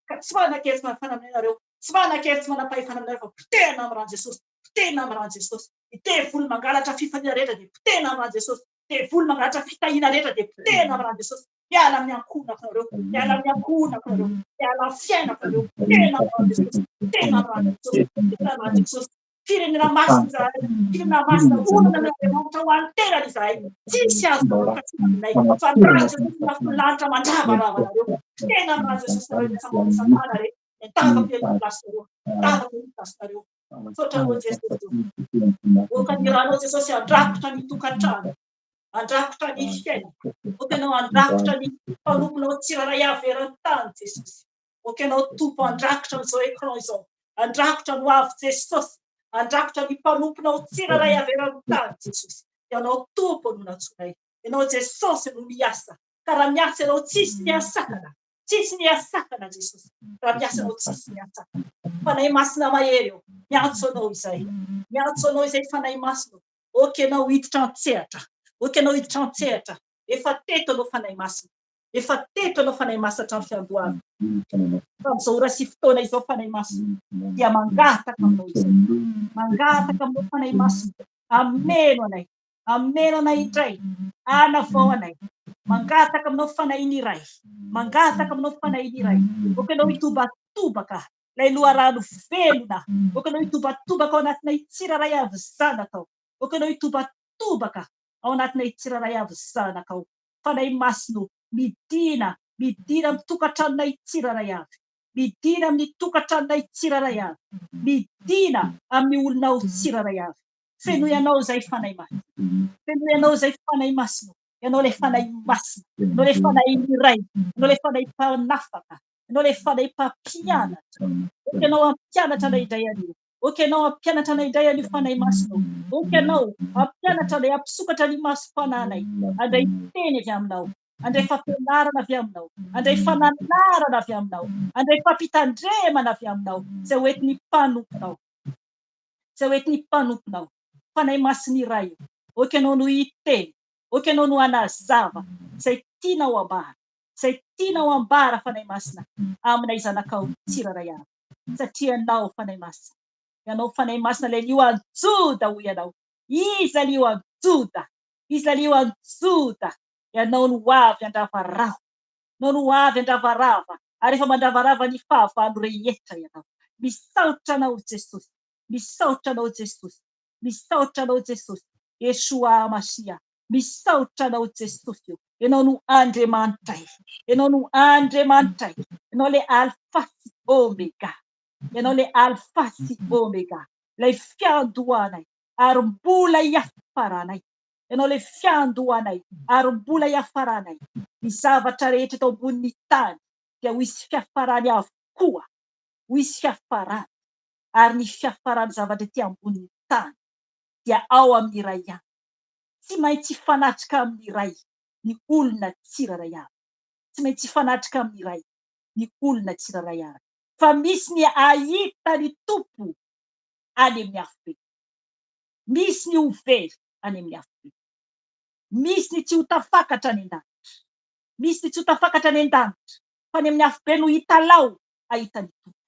ka tsy manan-kery tsy manam-pahefana aminareo tsy manan-kery tsy manam-pahefana aminareo fa potehina amin'ny ran'i Jesosy potehina amin'ny ran'i Jesosy ny devoly mangalatra fifaliana rehetra dia potehina amin'ny ran'i Jesosy devoly mangalatra fitahiana rehetra dia potehina amin'ny ran'i Jesosy miala amin'ny ankohonako nareo miala amin'ny ankohonako nareo miala amin'ny fiainako nareo potehina amin'ny ran'i Jesosy potehina amin'ny ran'i Jesosy potehina amin'ny ran'i Jesosy Firenena masina izahay, firenena masina, olona an'Andriamanitra ho an'ny tenany izahay. Tsisy azo manao aminay, fa ny ran'i Jesosy no afon'ny lanitra mandravarava anareo. Tena ny ran'i Jesosy nareo ny asaman'ny satana re. Entavako eny ny plasinareo, entavako eny ny plasinareo. Misaotra anao Jesosy ô. Oka ny ranao Jesosy handrakotra ny tokantrano, handrakotra ny fiainana. Oka ianao handrakotra ny mpanomponao tsirairay avy eran-tany Jesosy. Ok ianao Tompo handrakotra an'izao écran izao, handrakotra ny ho avy Jesosy, handrakotra ny mpanomponao tsirairay avy eran'ny tany Jesosy. Ianao Tompo no nantsoinay, Ianao Jesosy no miasa, ka raha miasa Ianao tsisy ny hahasakana, tsisy ny hahasakana Jesosy, raha miasa Ianao tsisy ny hahasakana. Fanahy Masina mahery ô, miantso Anao izay, miantso Anao izay Fanahy Masina ô, ok Ianao hiditra an-tsehatra, ok Ianao hiditra an-tsehatra, efa teto Ianao Fanahy Masina. Efa teto ianao Fanahy Masina hatramin'ny fiandohana. Fa amin'izao ora sy fotoana izao Fanahy Masina dia mangataka aminao izay. Mangataka aminao Fanahy Masina. Ameno anay. Ameno anay indray. Anavao anay. Mangataka aminao Fanahin'ny Ray. Mangataka aminao Fanahin'ny Ray. Aoka ianao hitobatobaka ilay loharano velona. Aoka ianao hitobatobaka ao anatinay tsirairay avy zanakao. Aoka ianao hitobatobaka ao anatinay tsirairay avy zanakao. Fanahy Masina o, midina, midina amin'ny tokantranonay tsirairay avy. Midina amin'ny tokantranonay tsirairay avy. Midina amin'ny olonao tsirairay avy. Fenoy anao izay Fanahy Masina. Fenoy anao izay Fanahy Masina. Ianao ilay Fanahy Masina. Ianao ilay Fanahin'ny Ray. Ianao ilay Fanahy Mpanafaka. Ianao ilay Fanahy Mpampianatra. Aoka Ianao hampianatra anay indray anio. Aoka Ianao hampianatra anay indray anio Fanahy Masina o. Aoka Ianao hampianatra anay, hampisokatra ny masom-panahinay. Handray teny avy Aminao. Handray fampianarana avy Aminao. Handray fananarana avy Aminao. Handray fampitandremana avy Aminao izay ho entin'ny mpanomponao. Izay ho entin'ny mpanomponao. Fanahy Masina iray o. Aoka Ianao no hiteny. Aoka Ianao no hanazava izay tianao ambara. Izay tianao ambara Fanahy Masina aminay zanakao tsirairay avy. Satria Ianao Fanahy Masina. Ianao Fanahy Masina ilay lioan'i Joda hoy Ianao. Iza lioan'i Joda? Iza lioan'i Joda? Ianao no ho avy handravarava. Ianao no ho avy handravarava ary efa mandravarava ny fahavalo rehetra Ianao. Misaotra Anao Jesosy. Misaotra Anao Jesosy. Misaotra Anao Jesosy. Yeshua Mashiah. Misaotra Anao Jesosy o. Ianao no Andriamanitray. Ianao no Andriamanitray. Ianao ilay Alpha sy Omega. Ianao ilay Alpha sy Omega. Ilay fiandohanay ary mbola hiafaranay. Ianao ilay fiandohanay ary mbola hiafaranay. Ny zavatra rehetra eto ambonin'ny tany dia ho hisy fiafarany avokoa. Ho hisy fiafarany. Ary ny fiafaran'ny zavatra ety ambonin'ny tany dia ao amin'ny Ray ihany. Tsy maintsy hifanatrika amin'ny Ray ny olona tsirairay avy. Tsy maintsy hifanatrika amin'ny Ray ny olona tsirairay avy. Fa misy ny hahita ny Tompo any amin'ny afobe. Misy ny ho very any amin'ny afobe. Misy ny tsy ho tafakatra any an-danitra. Misy ny tsy ho tafakatra any an-danitra, fa any amin'ny afobe no hitalaho hahita ny Tompo.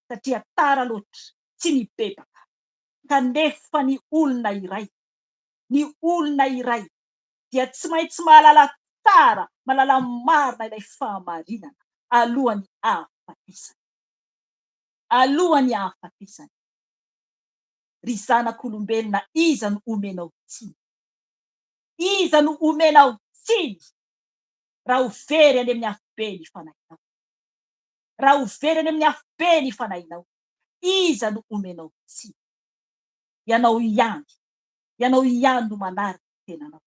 Satria tara loatra, tsy nibebaka. Kanefa ny olona iray, ny olona iray dia tsy maintsy mahalala tsara, mahalala marina ilay fahamarinana alohan'ny hahafatesany. Alohan'ny hahafatesany. Ry zanak'olombelona, iza no omenao tsiny? Iza no omenao tsiny raha ho very any amin'ny afobe ny fanahinao? Raha ho very any amin'ny afobe ny fanahinao, iza no omenao tsiny? Ianao ihany, ianao ihany no manary ny tenanao.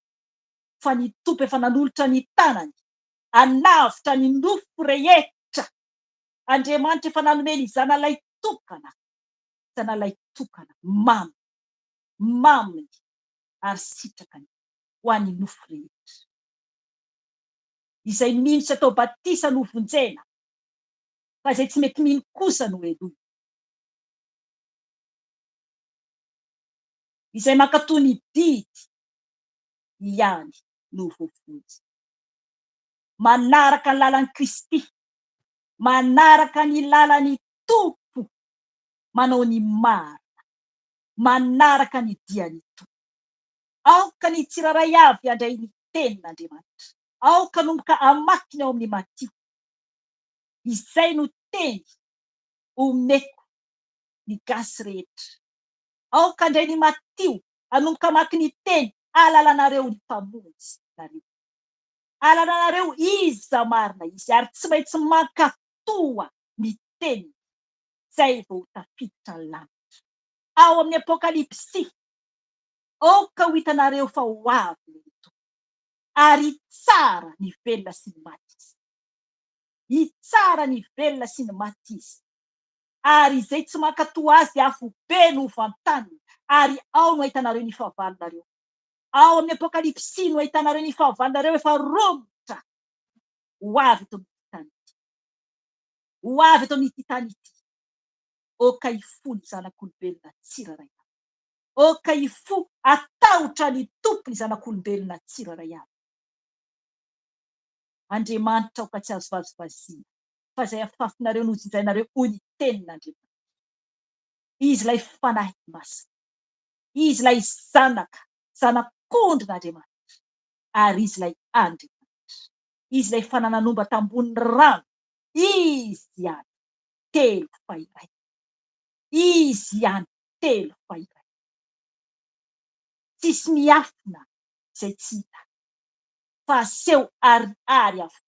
Fa ny Tompo efa nanolotra ny tanany hanavotra ny nofo rehetra. Andriamanitra efa nanome ny Zanalay tokana, Zanalay tokana, mamy, maminy ary sitrakany ho an'ny nofo rehetra. Izay mino sy atao batisa no vonjena, fa izay tsy mety mino kosa no helohina. Izay mankatò ny didy ihany no voavonjy. Manaraka ny lalan'i Kristy, manaraka ny lalan'ny Tompo, manao ny marina, manaraka ny dian'ny Tompo. Aoka ny tsirairay avy handray ny Tenin'Andriamanitra. Aoka hanomboka hamaky ny ao amin'ny Matio. Izay no teny omeko ny gasy rehetra. Aoka handray ny Matio, hanomboka hamaky ny teny, hahalalanareo ny Mpamonjy nareo. Hahalalanareo iza marina Izy, ary tsy maintsy mankatoa ny teniny, zay vao ho tafiditra ny lanitra. Ao amin'ny Apokalypsy, aoka ho hitanareo fa ho avy ny Tompo, ary hitsara ny velona sy ny maty Izy. Hitsara ny velona sy ny maty Izy. Ary izay tsy mankatò azy dia afobe no ho vantaniny, ary ao no ahitanareo ny fahavalonareo. Ao amin'ny Apokalypsy no ahitanareo ny fahavalonareo efa romotra ho avy eto amin'ity tany ity. Ho avy eto amin'ity tany ity. Aoka hifoha ny zanak'olombelona tsirairay avy. Aoka hifoha hatahotra ny Tompo ny zanak'olombelona tsirairay avy. Andriamanitra aoka tsy azo vazivaziana. Fa izay afafinareo no hojinjainareo hoy ny tenin'Andriamanitra. Izy ilay Fanahy Masina. Izy ilay Zanaka, Zanak'ondrin'Andriamanitra. Ary Izy ilay Andriamanitra. Izy ilay fanananomba tambonin'ny rano. Izy ihany, telo fa iray. Izy ihany, telo fa iray. Tsisy miafina izay tsy hita, fa aseho ariary avokoa.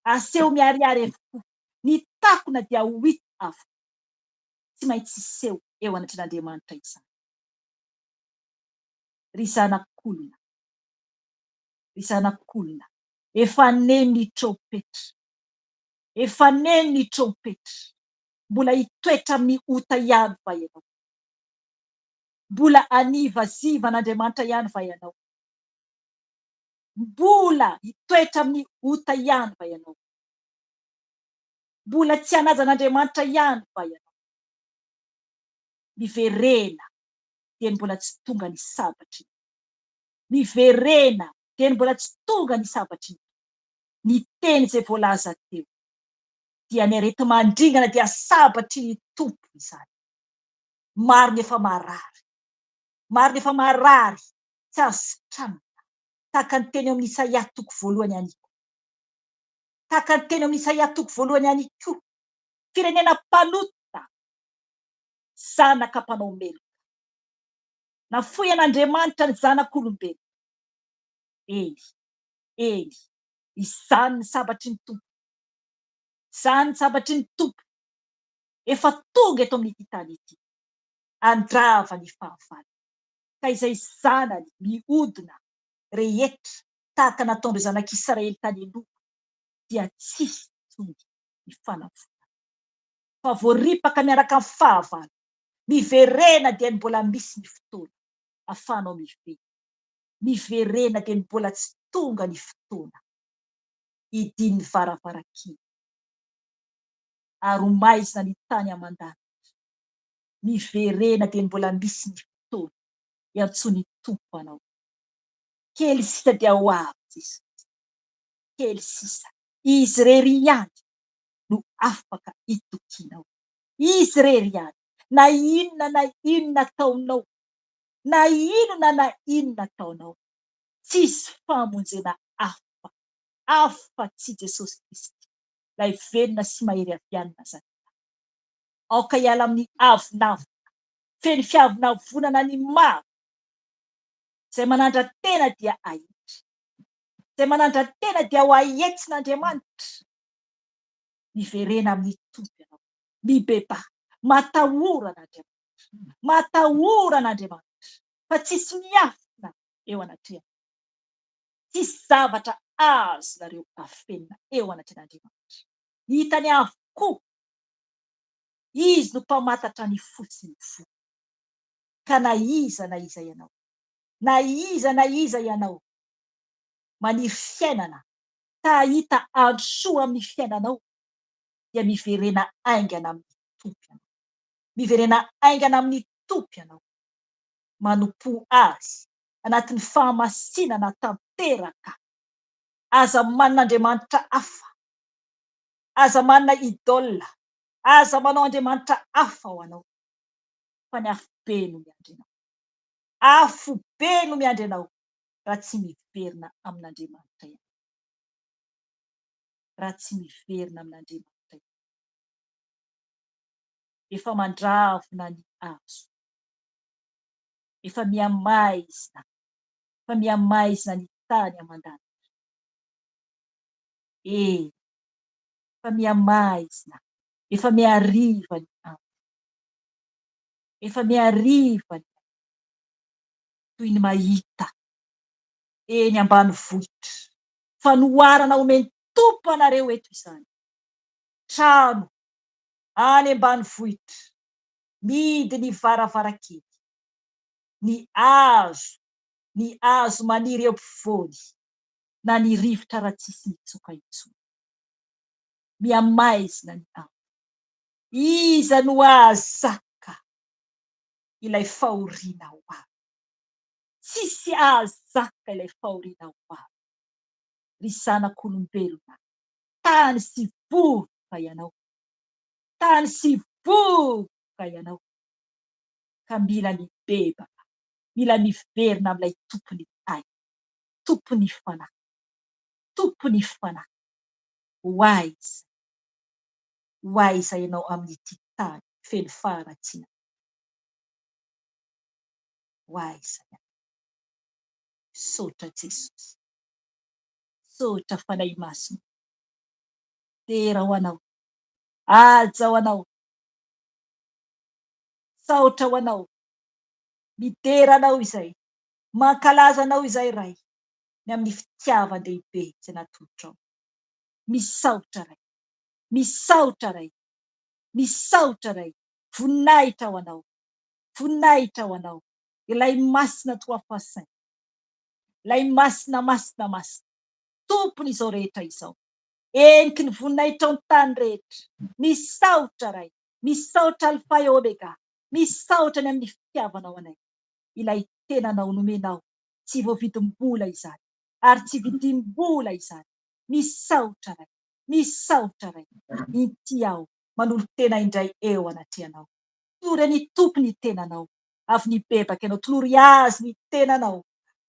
Aseho miharihary avokoa. Ny takona dia ho hita avokoa. Tsy maintsy hiseho eo anatrehan'Andriamanitra izany. Ry zanak'olona, ry zanak'olona, efa neno ny trompetra, efa neno ny trompetra, mbola hitoetra amin'ny ota ihany va ianao? Mbola hanivaziva an'Andriamanitra ihany va ianao? Mbola hitoetra amin'ny ota ihany va ianao? Mbola tsy hanaja an'Andriamanitra ihany va ianao? Miverena dieny mbola tsy tonga ny sabatry ny Miverena dieny mbola tsy tonga ny sabatry ny Ny teny izay voalaza teo dia ny areti-mandringana dia sabatry ny Tompo izany. Maro ny efa marary. Maro ny efa marary tsy azo sitranina. Tahaka ny teny ao amin'ny Isaia toko voalohany ihany koa. Tahaka ny teny ao amin'ny Isaia toko voalohany ihany koa. Firenena mpanota, zanaka mpanao meloka. Nafoy an'Andriamanitra ny zanak'olombelona. Eny, eny, izany ny sabatry ny Tompo. Izany ny sabatry ny Tompo. Efa tonga eto amin'ity tany ity. Handrava ny fahavalo. Ka izay zanany mihodina rehetra tahaka nataon'ireo zanak'Israely tany aloha dia tsy hisy intsony ny fanavotana. Fa voaripaka miaraka amin'ny fahavalo. Miverena dia ny mbola misy ny fotoana afahanao miverina. Miverena dia ny mbola tsy tonga ny fotoana hidian'ny varavarankely. Ary ho maizina ny tany aman-danitra. Miverena dia ny mbola misy ny fotoana iantsoan'ny Tompo anao. Kely sisa dia ho avy Jesosy. Kely sisa. Izy irery ihany no afaka itokianao. Izy irery ihany. Na inona na inona ataonao, na inona na inona ataonao, tsisy famonjena hafa afa-tsy Jesosy Kristy, ilay velona sy mahery avy any Nazareta. Aoka hiala amin'ny avonavona. Feno fiavonavonana ny maro. Izay manandra-tena dia hahita. Izay manandra-tena dia ho ahetsin'Andriamanitra. Miverena amin'ny Tompo ianao. Mibebaha. Matahora an'Andriamanitra. Matahora an'Andriamanitra. Fa tsisy miafina eo anatrehany. Tsisy zavatra azonareo afenina eo anatrehan'Andriamanitra. Hitany avokoa. Izy no mpamantatra ny fo sy ny voa. Ka na iza na iza ianao, na iza na iza ianao, maniry fiainana, ta hahita andro soa amin'ny fiainanao, dia miverena haingana amin'ny Tompo ianao. Miverena haingana amin'ny Tompo ianao. Manompoa Azy anatin'ny fahamasinana tanteraka. Aza manana andriamanitra hafa. Aza manana idole. Aza manao andriamanitra hafa ho anao. Fa ny afobe no miandry anao. Afobe no miandry anao raha tsy miverina amin'Andriamanitra ianao. Raha tsy miverina amin'Andriamanitra ianao. Efa mandravona ny hazo. Efa mihamaizina. Efa mihamaizina ny tany aman-danitra. Eny, efa mihamaizina. Efa mihariva ny andro. Efa mihariva ny andro. Toy ny mahita eny ambanivohitra. Fanoharana omen'ny Tompo anareo eto izany. Trano any ambanivohitra, mihidy ny varavarankely, ny hazo, ny hazo maniry eo ampovoany, na ny rivotra raha tsisy mitsoka intsony. Mihamaizina ny andro. Iza no hahazaka ilay fahoriana ho avy? Tsisy hahazaka ilay fahoriana ho avy. Ry zanak'olombelona, tany sy vovoka ianao. Tany sy vovoka ianao. Ka mila mibebaka, mila miverina amin'ilay Tompon'ny aina, Tompon'ny fanahy. Tompon'ny fanahy. Ho aiza, ho aiza ianao amin'ity tany feno faharatsiana? Ho aiza ianao? Misaotra Jesosy. Misaotra Fanahy Masina. Dera ho Anao. Haja ho Anao. Saotra ho Anao. Midera Anao izay. Mankalaza Anao izay Ray. Ny amin'ny fitiavan-dehibe izay natolotrao. Misaotra Ray. Misaotra Ray. Misaotra Ray. Voninahitra ho Anao. Voninahitra ho Anao. Ilay Masina trois fois saint. Ilay Masina Masina Masina. Tompon'izao rehetra izao. Heniky ny voninahitrao ny tany rehetra. Misaotra Ray. Misaotra Alpha et Omega. Misaotra ny amin'ny fitiavanao anay. Ilay tenanao nomenao tsy voavidim-bola izany ary tsy vidim-bola izany. Misaotra Ray. Misaotra Ray. Inty aho manolo-tena indray eo anatrehanao. Tolory an'i Tompo ny tenanao. Avy nibebaka ianao, tolory Azy ny tenanao.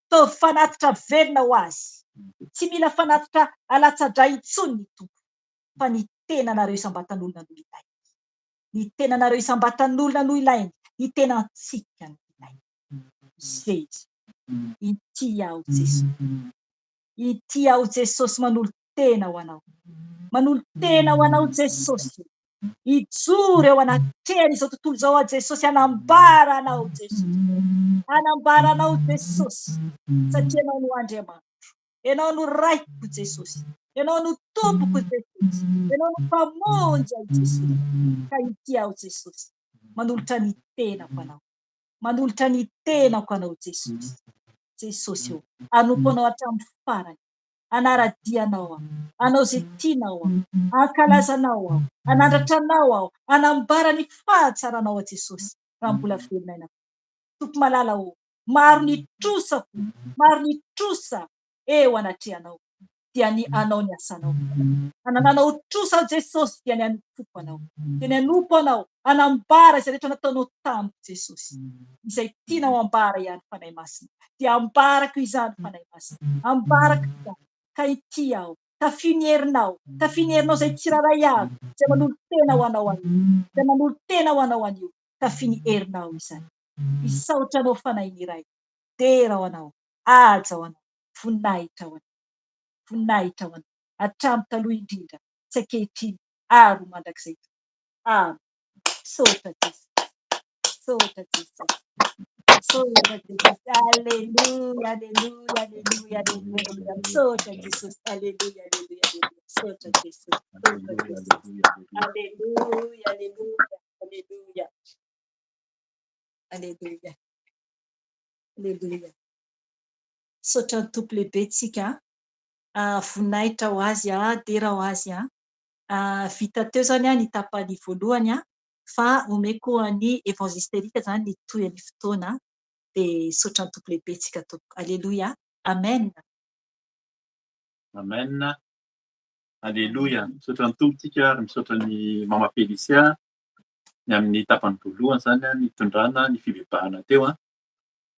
Ataovy fanatitra velona ho Azy. Tsy mila fanatitra alatsa-dra intsony ny Tompo, fa ny tenanareo isam-batan'olona no ilainy. Ny tenanareo isam-batan'olona no ilainy, ny tenantsika no ilainy. Jeso. Inty aho Jesosy. Inty aho Jesosy manolo-tena ho Anao. Manolo-tena ho Anao Jesosy. Hijoro eo anatrehan' izao tontolo izao aho Jesosy hanambara Anao Jesosy. Hanambara Anao Jesosy satria Ianao no Andriamanitro. Ianao no Raiko Jesosy. Ianao no Tompoko Jesosy. Ianao no Mpamonjy ahy Jesosy. Ka inty aho Jesosy manolotra ny tenako Anao. Manolotra ny tenako Anao Jesosy. Jesosy ô, hanompo Anao hatramin'ny farany. Hanara-dia Anao aho. Hanao izay tianao aho. Hankalaza Anao aho. Hanandratra Anao aho. Hanambara ny fahatsaranao aho Jesosy raha mbola velona aina. Tompo malala ô, maro ny trosako, maro ny trosa eo anatrehanao. Dia ny hanao ny asanao. Hanananao trosa aho Jesosy dia ny hanompoako Anao. Dia ny hanompo Anao, hanambara izay rehetra nataonao tamiko Jesosy. Izay tianao ambara ihany Fanahy Masina. Dia ambarako izany Fanahy Masina. Ambarako izany. Ka ity aho. Tafio ny herinao. Tafio ny herinao izay tsirairay avy. Izay manolo-tena ho Anao anio. Izay manolo-tena ho Anao anio. Tafio ny herinao izany. Misaotra Anao Fanahin'ny Ray. Dera ho Anao. Haja ho Anao. Voninahitra ho Anao. Voninahitra ho Anao. Hatramin'ny taloha indrindra, sy ankehitriny ary ho mandrakizay tokoa. Amen. Misaotra Jesosy. Misaotra Jesosy. Misaotra Jesosy. Alléluia, alléluia, alléluia, alléluia. Misaotra Jesosy. Alléluia, alléluia, alléluia. Misaotra Jesosy. Misaotra Jesosy. Alléluia, alléluia, alléluia. Alléluia. Alléluia. Misaotra ny Tompo lehibe tsika. Voninahitra ho Azy, dera ho Azy. Vita teo izany ny tapany voalohany fa omeko an'i Évangéliste Eric izany ny tohin'ny fotoana. Dia misaotra ny Tompo lehibe tsika tompoko. Alléluia. Amen. Amen. Alléluia. Misaotra ny Tompo tsika ary misaotra ny Mama Félicia ny amin'ny tapany voalohany izany nitondrana ny fibebahana teo.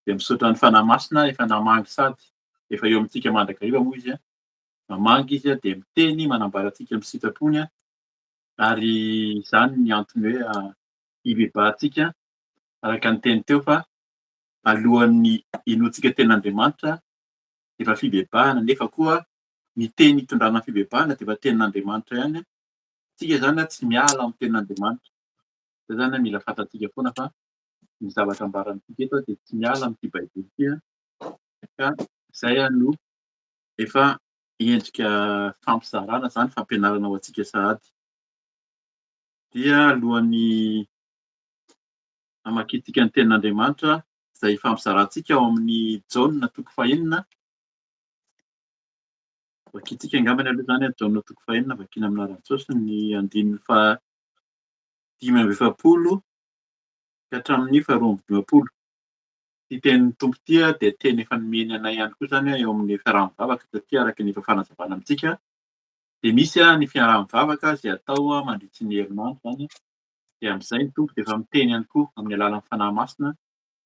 Dia misaotra ny Fanahy Masina efa namangy sady efa eo amintsika mandrakariva moa izy. Mamangy izy dia miteny manambara antsika amin'ny sitrapony ary izany ny antony hoe hibebahantsika araka ny teny teo fa alohan'ny hinoantsika tenin'Andriamanitra dia efa fibebahana nefa koa ny teny hitondrana ny fibebahana dia efa tenin'Andriamanitra ihany. Tsika izany tsy miala amin'ny tenin'Andriamanitra. Izay izany mila fantatsika foana fa ny zavatra ambarantsika eto dia tsy miala amin'ity Baiboly ity ka izay no efa endrika fampizarana izany fampianarana ho antsika sahady. Dia alohan'ny hamakiantsika ny tenin'Andriamanitra izay hifampizarantsika ao amin'ny Jaona toko fahenina. Vakintsika angambany aloha izany Jaona toko fahenina vakiana amin'ny anaran'i Jesosy ny andininy faha 45 ka hatramin'ny faha 52. Ity tenin'ny Tompo ity dia teny efa nomeny anay ihany koa izany eo amin'ny fiaraha-mivavaka satria araka ny efa fanazavana amintsika dia misy ny fiaraha-mivavaka izay atao mandritry ny herinandro izany dia amin'izay ny Tompo dia efa miteny ihany koa amin'ny alalan'ny Fanahy Masina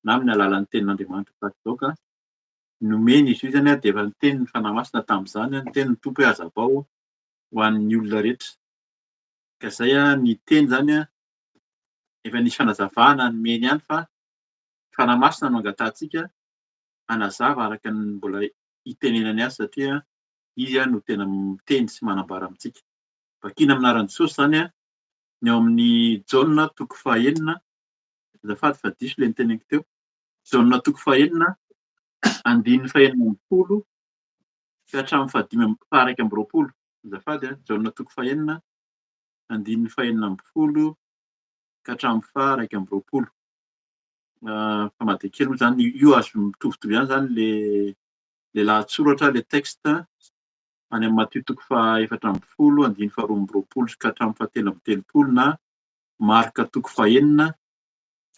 na amin'ny alalan'ny tenin'Andriamanitra tahaka izao ka. Nomeny izy io izany dia efa niteny ny Fanahy Masina tamin'izany, niteny ny Tompo hoe hazavao ho an'ny olona rehetra. Ka izay ny teny izany efa nisy fanazavana nomeny ihany fa ny Fanahy Masina no angatahantsika hanazava araka ny mbola hitenenany azy satria izy no tena miteny sy manambara amintsika. Vakina amin'ny anaran'i Jesosy izany ny ao amin'ny Jaona toko fahenina, azafady fa diso ilay niteneniko teo, Jaona toko fahenina, andininy faha-16 ka hatramin'ny fahadimy amby faha-21, azafady a, Jaona toko fahenina, andininy faha-16 ka hatramin'ny faha-21. Famadika kely moa izany, io azo mitovitovy ihany izany le le lahatsoratra, le texte any amin'ny Matio toko faha-14 andininy faha-22 ka hatramin'ny faha-33 na Marka toko fahenina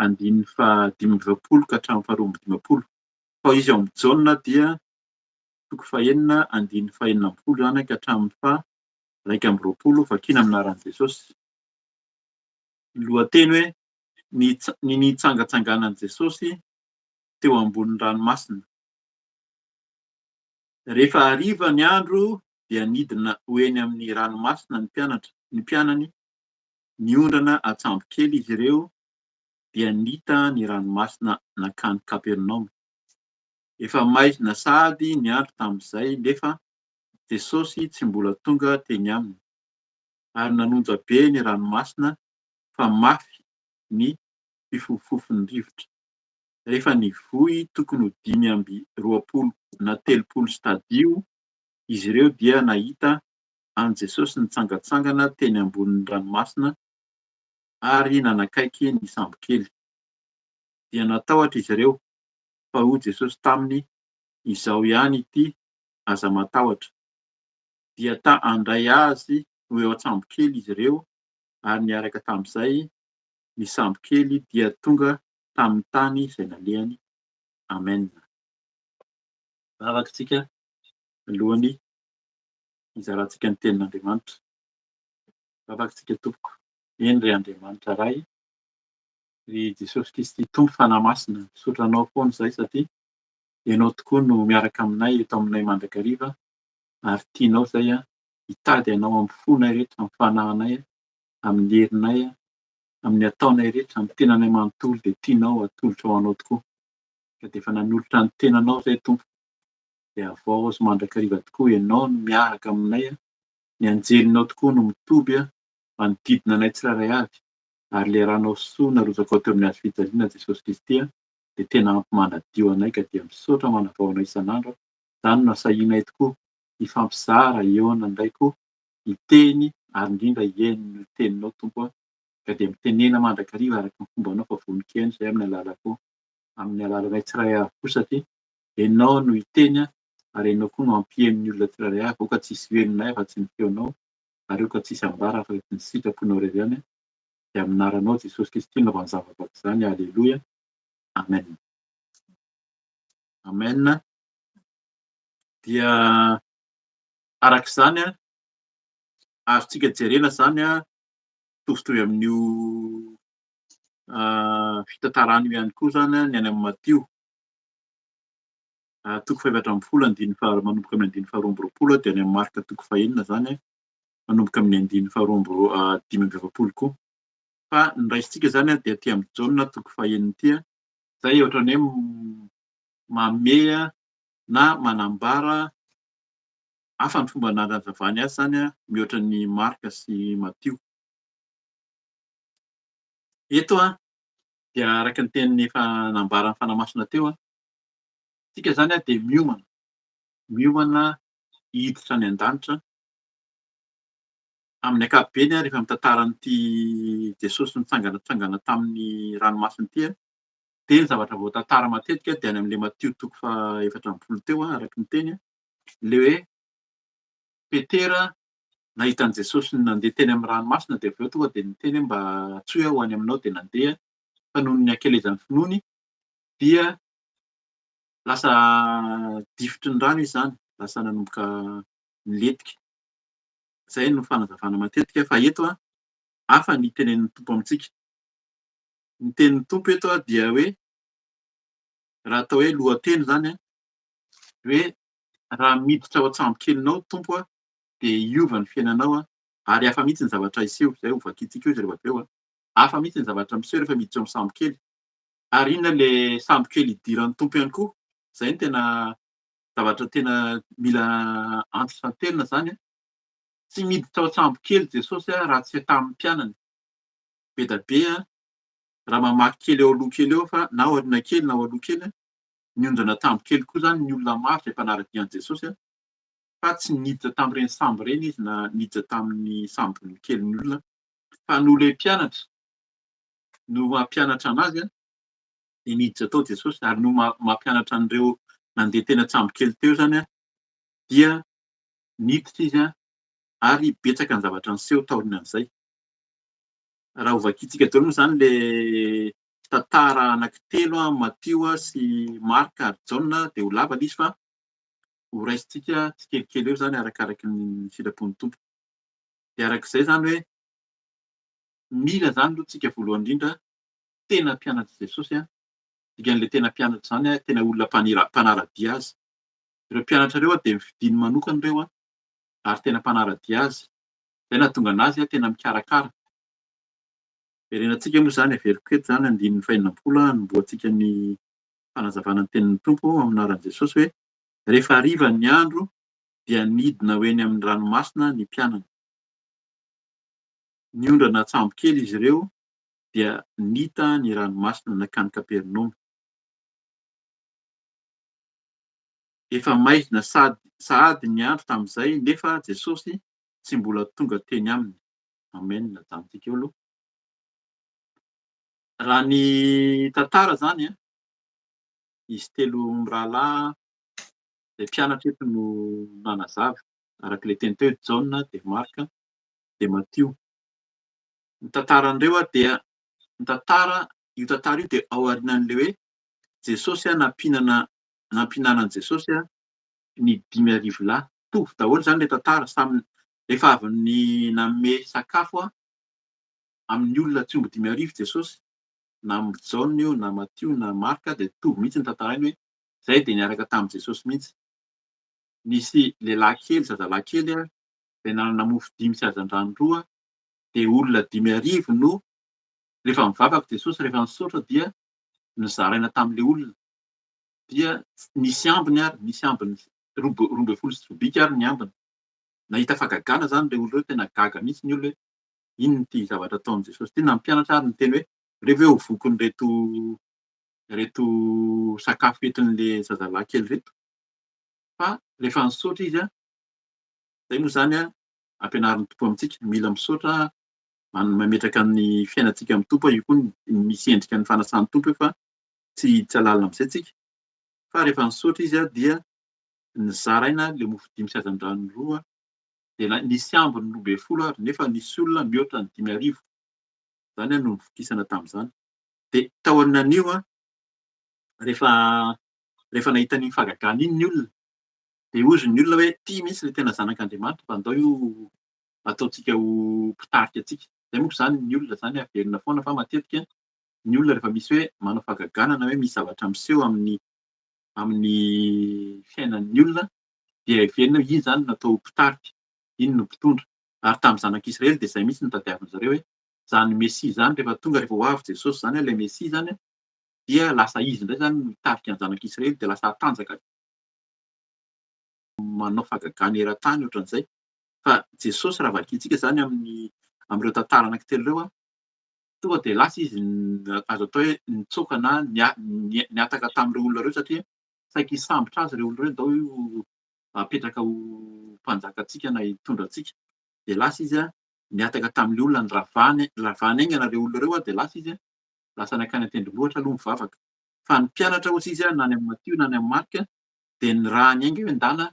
andininy faha-45 ka hatramin'ny faha-52. Fa izy ao amin'ny Jaona dia toko fahenina andininy faha-16 izany ka hatramin'ny faha-21, vakina amin'ny anaran'i Jesosy. Ny lohateny hoe ny ny nitsangatsanganan'i Jesosy teo ambonin'ny ranomasina. Rehefa hariva ny andro dia nidina ho eny amin'ny ranomasina ny mpianatra, ny mpianany, niondrana an-tsambo kely izy ireo dia nita ny ranomasina nankany Kapernaomy. Efa maizina sahady ny andro tamin'izay nefa Jesosy tsy mbola tonga teny aminy, ary nanonja be ny ranomasina fa mafy ny fifofofon'ny rivotra. Rehefa nivoy tokony ho 25 na 30 stadio izy ireo dia nahita an'i Jesosy nitsangantsangana teny ambonin'ny ranomasina ary nanakaiky ny sambokely. Dia natahotra izy ireo, fa hoy Jesosy taminy, Izaho ihany ity, aza matahotra. Dia ta handray azy ho eo an-tsambokely izy ireo, ary niaraka tamin'izay ny sambokely dia tonga tamin'ny tany izay nalehany. Amen. Vavaka isika alohan'ny hizarantsika ny tenin'Andriamanitra. Vavaka isika tompoko. Eny ry Andriamanitra Ray, ry Jesosy Kristy Tompo Fanahy Masina, misaotra Anao foana izahay satria Ianao tokoa no miaraka aminay eto aminay mandrakariva ary tianao izay hitady Anao amin'ny fonay rehetra, amin'ny fanahinay, amin'ny herinay, amin'ny ataonay rehetra, amin'ny tenanay manontolo dia tianao atolotra ho Anao tokoa. Ka dia efa nanolotra ny tenanao izay Tompo, dia havaozy mandrakariva tokoa Ianao no miaraka aminay, ny anjelinao tokoa no mitoby manodidina anay tsirairay avy, ary ilay ranao soa narotsakao teo amin'ny hazo fijaliana Jesosy Kristy dia tena ampy manadio anay ka dia misaotra manavao anao isan'andro, izany no asahianay tokoa hifampizara hihaona indray koa hiteny ary indrindra hihaino ny teninao Tompo a, ka dia mitenena mandrakariva araka ny fombanao fa vonon-kihaino izay amin'ny alalako amin'ny alalanay tsirairay avy koa satria Ianao no hiteny ary Ianao koa no hampiheno ny olona tsirairay avy, aoka tsy hisy ho henonay afa-tsy ny feonao ary aoka tsy hisy ambara afa-tsy ny sitraponao irery ihany, dia amin'ny anaranao Jesosy Kristy no anaovana izany vavaka izany, Aleloia, Amen. Amen. Dia araka izany, azontsika jerena izany mitovitovy amin'io fitantarana io ihany koa izany ny any amin'ny Matio. Toko faha-14 andininy faha manomboka amin'ny andininy faha-22 dia any amin'ny Marka toko fahenina izany manomboka amin'ny andininy faha-45 koa. Fa ny raisintsika izany dia aty amin'ny Jaona toko fahenina ity, izay ohatran'ny hoe mamehy na manambara hafa ny fomba nanazavany azy izany mihoatra ny Marka sy Matio. Eto dia araka ny teny efa nambaran'ny Fanahy Masina teo, isika izany dia miomana, miomana hiditra any an-danitra. Amin'ny ankapobeny, rehefa mitantara an'ity Jesosy nitsangantsangana tamin'ny ranomasina ity, dia ny zavatra voatantara matetika dia any amin'ilay Matio toko faha-14 teo, araka ny teny, ilay hoe Petera nahita an'i Jesosy nandeha teny amin'ny ranomasina dia avy eo tonga dia niteny hoe mba antsoy aho ho any aminao dia nandeha fa noho ny hakelezan'ny finoany dia lasa difotry ny rano izy izany, lasa nanomboka nilentika. Izay no fanazavana matetika fa eto hafa ny tenenin'ny Tompo amintsika. Ny tenin'ny Tompo eto dia hoe raha atao hoe lohateny izany. Hoe raha miditra ao an-tsambokelinao ny Tompo dia hiova ny fiainanao ary hafa mihitsy ny zavatra hiseho. Izay ho vakintsika eo izy rehefa avy eo. Hafa mihitsy ny zavatra miseho rehefa miditra ao amin'ny sambokely. Ary inona ilay sambokely hidiran'ny Tompo ihany koa? Izay no tena zavatra tena mila antitranterinina izany. Tsy miditra ao an-tsambokely Jesosy raha tsy tamin'ny mpianany. Be dia be raha mamaky kely eo aloha kely eo fa na aoriana kely na ao aloha kely, niondrana tambo kely koa izany ny olona maro izay mpanara-dia an'i Jesosy fa tsy niditra tamin'ireny sambo ireny izy na niditra tamin'ny sambo kelin'ny olona fa noho ilay mpianatra no mampianatra anazy dia niditra tao Jesosy ary no mampianatra an'ireo nandeha teny an-tsambo kely teo izany dia niditra izy ary betsaka ny zavatra niseho taorian'izay. Raha ho vakintsika daholo moa izany ilay tantara anankitelo, Matio sy Marka ary Jaona dia ho lava ilay izy fa ho raisintsika tsikelikely eo izany arakaraky ny sitrapon'ny Tompo. Dia arak'izay izany hoe mila izany aloha tsika voalohany indrindra tena mpianatr'i Jesosy, dikan'ilay tena mpianatra izany tena olona mpanara-dia azy. Ireo mpianatra ireo dia nifidiny manokana ireo ary tena mpanara-dia azy. Izay nahatonga an'azy tena mikarakara. Verenantsika moa izany, averiko eto izany andininy faha-66 hanombohantsika ny fanazavana ny tenin'ny Tompo amin'ny anaran'i Jesosy hoe, Rehefa hariva ny andro dia nidina ho eny amin'ny ranomasina ny mpianany. Niondrana an-tsambo kely izy ireo dia nita ny ranomasina nankany Kapernaomy. Efa maizina sahady ny andro tamin'izay nefa Jesosy tsy mbola tonga teny aminy. Amen, ajanontsika eo aloha. Raha ny tantara izany, izy telo mirahalahy izay mpianatra eto no nanazava, araka ilay teny teo, Jaona dia Marka dia Matio. Ny tantaran'ireo dia ny tantara, io tantara io dia ao aorianan'ilay hoe Jesosy nampihinana nampihinanan'i Jesosy ny 5000 lahy. Mitovy daholo izany ilay tantara, samy rehefa avy ny nanome sakafo amin'ny olona tsy omby 5000 Jesosy, na amin'i Jaona io na Matio na Marka dia mitovy mihitsy ny tantarainy hoe izay dia niaraka tamin'i Jesosy mihitsy. Nisy lehilahy kely, zazalahy kely izay nanana mofo dimy sy hazandrano roa dia olona 5000 no rehefa nivavaka Jesosy, rehefa nisaotra dia nozaraina tamin'ilay olona dia nisy ambiny ary, nisy ambiny 12 sobika ary ny ambiny. Nahita fahagagana izany ireo olona ireo, tena gaga mihitsy ny olona hoe inona ity zavatra ataon'i Jesosy ity. Na ny mpianatra ary niteny hoe ireo ve ho vokin'ireto ireto sakafo entin'ilay zazalahy kely ireto. Fa rehefa nisaotra izy, izay moa izany ampianarin'ny Tompo amintsika, mila misaotra, mametraka ny fiainantsika amin'ny Tompo, io koa misy endrika ny fanasan'ny Tompo io fa tsy hiditra lalina amin'izay tsika. Fa rehefa nisaotra izy dia nizaraina ilay mofo dimy sy hazandrano roa dia nisy ambiny 12 ary nefa nisy olona mihoatra ny 5000. Izany no nivokisana tamin'izany. Dia taorian'io rehefa rehefa nahita an'iny fahagagana iny ny olona dia hozy ny olona hoe ity mihitsy ilay tena zanak'Andriamanitra fa andao io ataontsika ho mpitarika antsika. Izay moa izany ny olona izany averina foana fa matetika ny olona rehefa misy hoe manao fahagagana na hoe misy zavatra miseho amin'ny amin'ny fiainan'ny olona dia heverina hoe iny izany no natao ho mpitarika, iny no mpitondra. Ary tamin'ny zanak'Israely dia izay mihitsy no tadiavin-dry zareo hoe izany Mesia izany rehefa tonga, rehefa ho avy Jesosy izany, ilay Mesia izany dia lasa izy indray izany no hitarika ny zanak'Israely dia lasa hatanjaka manao fahagagana eran-tany ohatran'izay. Fa Jesosy raha vakintsika izany amin'ny amin'ireo tantara anankitelo ireo, tonga dia lasa izy azo atao hoe nitsoaka na nihataka tamin'ireo olona ireo satria saiky hisambotra azy ireo olona ireo, ndao io apetraka ho mpanjaka antsika na hitondra antsika. Dia lasa izy nihataka tamin'ilay olona, niravany, niravany haingana ireo olona ireo dia lasa izy, lasa nankany an-tendrombohitra aloha nivavaka. Fa ny mpianatra hozy izy na any amin'i Matio na any amin'i Marka dia nirahany haingana hoe ndana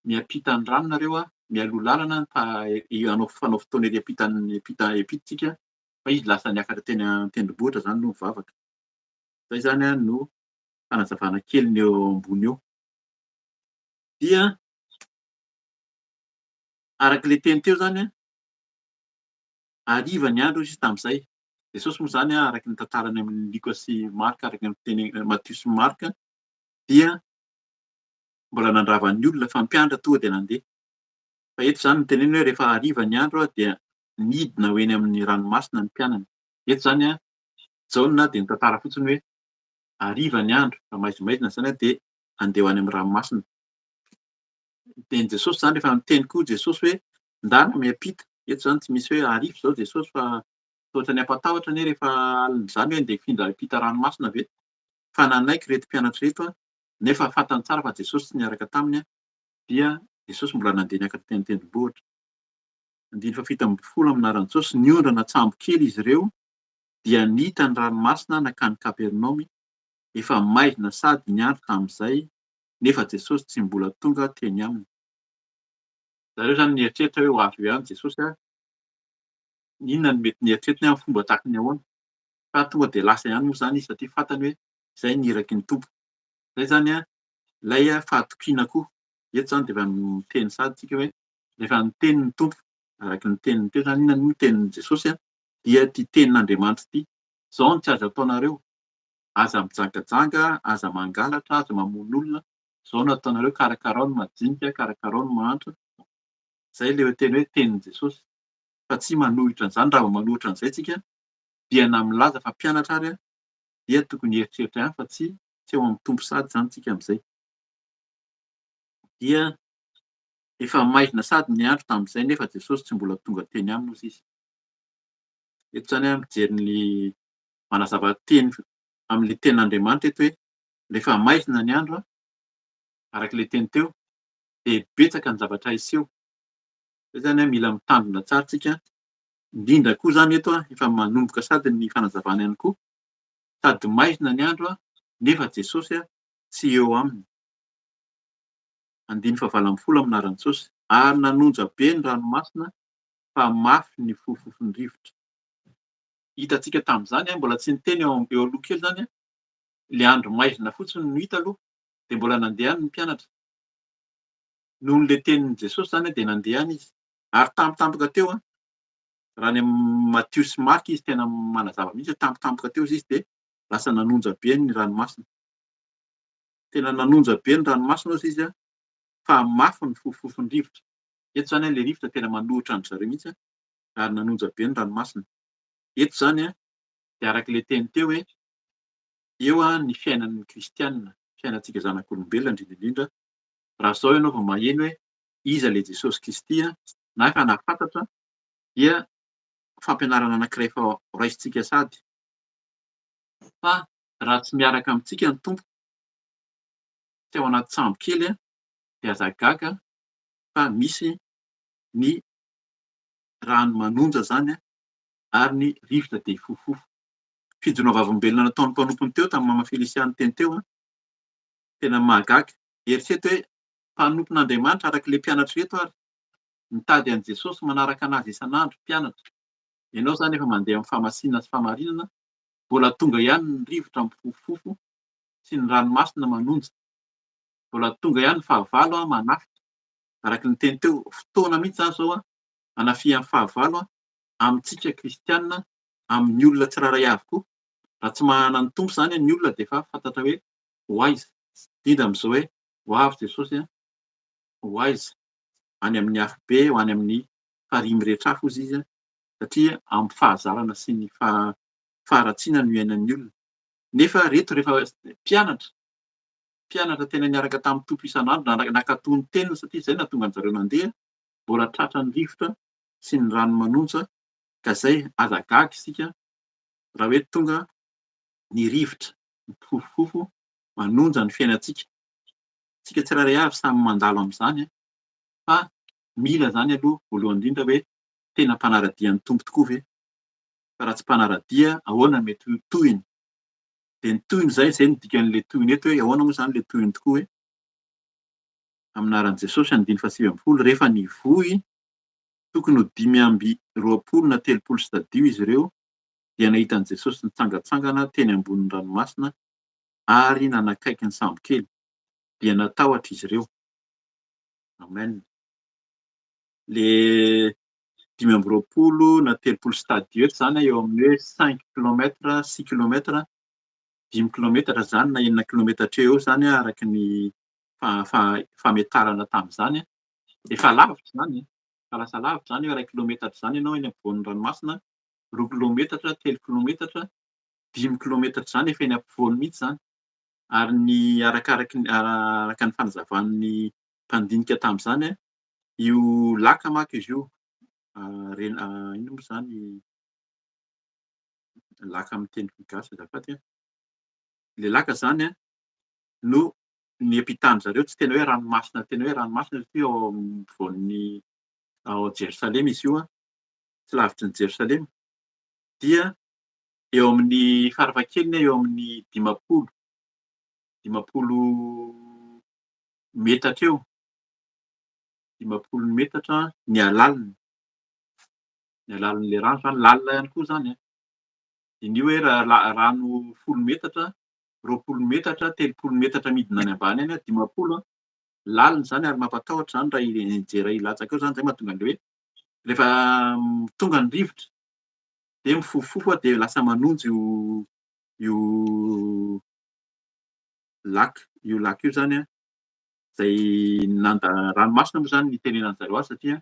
miampita ny rano nareo, mialoha lalana fa hanao fanao fotoana ery ampitan'ny ampita ampita tsika fa izy lasa niakatra teny an-tendrombohitra izany aloha nivavaka. Izay izany no fanazavana kely ny eo ambony eo. Dia araka ilay teny teo izany, hariva ny andro izy tamin'izay. Jesosy moa izany araka ny tantarany amin'ny Lioka sy Marka, araka ny teny Matio sy Marka, dia Mbola nandrava ny olona fa ny mpianatra tonga dia nandeha. Fa eto izany no teneniny hoe rehefa hariva ny andro dia nidina ho eny amin'ny ranomasina ny mpianany. Eto izany Jaona dia nitantara fotsiny hoe hariva ny andro, raha maizimaizina izany dia handeha ho any amin'ny ranomasina. Ny tenin'i Jesosy izany rehefa miteny koa Jesosy hoe ndana miampita. Eto izany tsy misy hoe hariva izao Jesosy fa toa ohatran'ny hampatahotra anie rehefa alina izany hoe andeha hifindra hiampita ranomasina ve? Fa nanaiky ireto mpianatra ireto nefa fantany tsara fa Jesosy tsy niaraka taminy dia Jesosy mbola nandeha niakatra teny an-tendrombohitra. Andininy fahafito ambin'ny folo amin'ny anaran'i Jesosy, niondrana an-tsambo kely izy ireo dia nita ny ranomasina nankany Kapernaomy, efa maizina sady ny andro tamin'izay, nefa Jesosy tsy mbola tonga teny aminy. Zareo izany nieritreritra hoe ho avy eo ihany Jesosy ary inona no mety nieritreretiny amin'ny fomba tahaka ny ahoana? Fa tonga dia lasa ihany moa izany izy satria fantany hoe izay ny iraky ny Tompo. Izay izany ilay fahatokiana koa. Eto izany dia efa miteny sady isika hoe rehefa niteny ny Tompo, araka ny teniny teo izany, inona moa ny tenin'i Jesosy dia ity tenin'Andriamanitra ity. Izao no tsy azo ataonareo, aza mijangajanga, aza mangalatra, aza mamono olona, izao no ataonareo, karakarao ny madinika, karakarao ny mahantra. Izay ilay teny hoe tenin'i Jesosy. Fa tsy manohitra an'izany, raha vao manohitra an'izay isika dia na milaza fa mpianatra ary dia tokony hieritreritra ihany fa tsy tsy eo amin'ny Tompo sady izany tsika amin'izay. Dia efa maizina sady ny andro tamin'izay nefa Jesosy tsy mbola tonga teny aminy hozy izy. Eto izany aho mijery ny manazava teny amin'ilay tenin'Andriamanitra eto hoe rehefa maizina ny andro araka ilay teny teo dia betsaka ny zavatra hiseho. Izay izany mila mitandrina tsara tsika. Indrindra koa izany eto efa manomboka sady ny fanazavana ihany koa. Sady maizina ny andro nefa Jesosy tsy eo aminy. Andininy fahavalo ambin'ny folo amin'ny anaran'i Jesosy. Ary nanonja be ny ranomasina fa mafy ny fofofon'ny rivotra. Hitantsika tamin'izany, mbola tsy niteny eo eo aloha kely izany, ilay andro maizina fotsiny no hita aloha, dia mbola nandeha any ny mpianatra. Noho ilay tenin'i Jesosy izany dia nandeha any izy. Ary tampotampoka teo, raha any amin'ny Matio sy Marka izy tena manazava mihitsy hoe tampotampoka teo izy dia lasa nanonja be ny ranomasina. Tena nanonja be ny ranomasina hozy izy fa mafy ny fofofon'ny rivotra. Eto izany ilay rivotra tena manohitra an-dry zareo mihitsy ary nanonja be ny ranomasina. Eto izany dia araka ilay teny teo hoe eo ny fiainan'ny kristiana, fiainantsika zanak'olombelona indrindra indrindra. Raha izao ianao vao maheno hoe iza ilay Jesosy Kristy na efa nahafantatra dia fampianarana anankiray efa raisintsika sady fa raha tsy miaraka amintsika ny Tompo, tsy ao anaty sambo kely dia aza gaga fa misy ny rano manonja izany ary ny rivotra dia hifofofofo. Fijoroana vavolombelona nataon'ny mpanompony teo tamin'ny Mama Felicia niteny teo, tena mahagaga. Eritrereto hoe mpanompon'Andriamanitra araka ilay mpianatra ireto ary mitady an'i Jesosy manaraka an'azy isan'andro, mpianatra. Ianao izany efa mandeha amin'ny fahamasinana sy fahamarinana, mbola tonga ihany ny rivotra mifofofofo sy ny ranomasina manonja. Mbola tonga ihany ny fahavalo manafika. Araka ny teny teo, fotoana mihitsy izany izao hanafihan'ny fahavalo amintsika kristiana, amin'ny olona tsirairay avy koa. Raha tsy manana ny Tompo izany ny olona dia efa fantatra hoe ho aiza. Indrindra amin'izao hoe ho avy Jesosy, ho aiza? Any amin'ny afobe, ho any amin'ny farihy mirehitra afo hozy izy, satria amin'ny fahazarana sy ny faharatsiana no iainan'ny olona. Nefa ireto rehefa mpianatra, mpianatra tena niaraka tamin'ny Tompo isan'andro, nankatò ny teniny satria izay no nahatonga an-dry zareo nandeha, mbola tratran'ny rivotra sy ny rano manonja, ka izay aza gaga isika raha hoe tonga ny rivotra mifofofofo manonja ny fiainantsika. Isika tsirairay avy samy mandalo amin'izany fa mila izany aloha voalohany indrindra hoe tena mpanara-dia ny Tompo tokoa ve? Fa raha tsy mpanara-dia ahoana no mety ho tohiny? Dia ny tohiny izay, izay no dikan'ilay tohiny eto hoe ahoana moa izany ilay tohiny tokoa hoe amin'ny anaran'i Jesosy andininy faha-19 rehefa nivoy tokony ho 25 na 30 stadio izy ireo dia nahita an'i Jesosy nitsangantsangana teny ambonin'ny ranomasina ary nanakaiky ny sambokely dia natahotra izy ireo. Amen. Le 25 na 30 stadio eto izany eo amin'ny hoe 5 kilomètre, 6 kilomètre, 5 kilometatra izany na 6 kilometatra eo eo izany araka ny. fametarana tamin'izany. Efa lavitra izany, efa lasa lavitra izany, iray kilometatra izany ianao eny ampovoan'ny ranomasina, 2 kilometatra, 3 kilometatra, 5 kilometatra izany efa eny ampovoany mihitsy izany. Ary ny arakaraky ny, araka ny fanazavan'ny mpandinika tamin'izany, io lac manko izy io, inona moa izany lac amin'ny teny gasy azafady a. Ilay lac izany no niampitan-dry zareo, tsy tena hoe ranomasina tena hoe ranomasina satria ao ampovoan'ny ao Jerosalema izy io, tsy lavitry ny Jerosalema, dia eo amin'ny farafahakeliny eo amin'ny 50 metatra eo, 50 metatra ny halaliny, ny halalin'ilay rano izany, lalina ihany koa izany an. Diniho hoe raha rano 10 metatra, 20 metatra, 30 metatra midina any ambany any, 50 an, lalina izany ary mampatahotra izany raha hianjera hilatsaka eo izany, izay mahatonga an'ilay hoe rehefa tonga ny rivotra dia mifofofofo dia lasa manonja io io lac io lac io izany an, izay nanda ranomasina moa izany nitenenan'ny zareo azy satria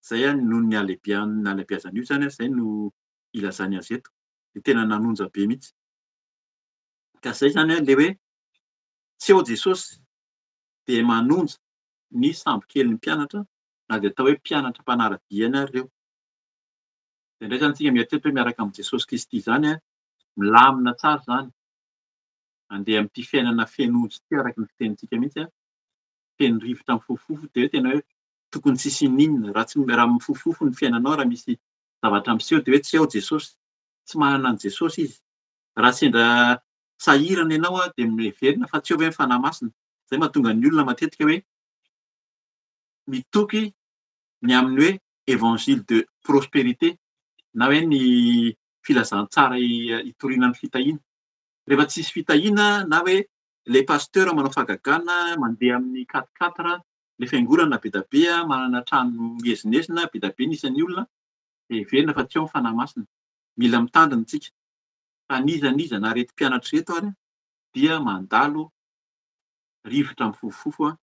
izay an noho ny halehibean'ny halehibeazan'io izany an, izay no ilazany azy eto, dia tena nanonja be mihitsy. Ka izay izany an, ilay hoe tsy ao Jesosy dia manonja ny sambokelin'ny mpianatra na dia atao hoe mpianatra mpanara-dia ihany ary ireo. Dia indray izany isika mieritreritra hoe miaraka amin'i Jesosy Kristy izany an, milamina tsara izany, handeha amin'ity fiainana feno onja ity araka ny fitenintsika mihitsy an, feno rivotra mifofofofo dia hoe tena hoe tokony tsy hisy n'inona, raha tsy raha mifofofofo ny fiainanao, raha misy zavatra miseho dia hoe tsy ao Jesosy, tsy manana an'i Jesosy izy. Raha sendra sahirana ianao dia miheverina fa tsy eo ve ny Fanahy Masina. Izay mahatonga ny olona matetika hoe mitoky ny amin'ny hoe évangile de prospérité na hoe ny filazantsara hitoriana ny fitahiana. Rehefa tsisy fitahiana na hoe ilay pasteur manao fahagagana mandeha amin'ny quatre quatre, ilay fiangonana be dia be, manana trano miezinezina, be dia be ny isan'ny olona, dia heverina fa tsy ao ny Fanahy Masina. Mila mitandrina isika fa n'iza n'iza na ireto mpianatra ireto ary dia mandalo rivotra mifofofofo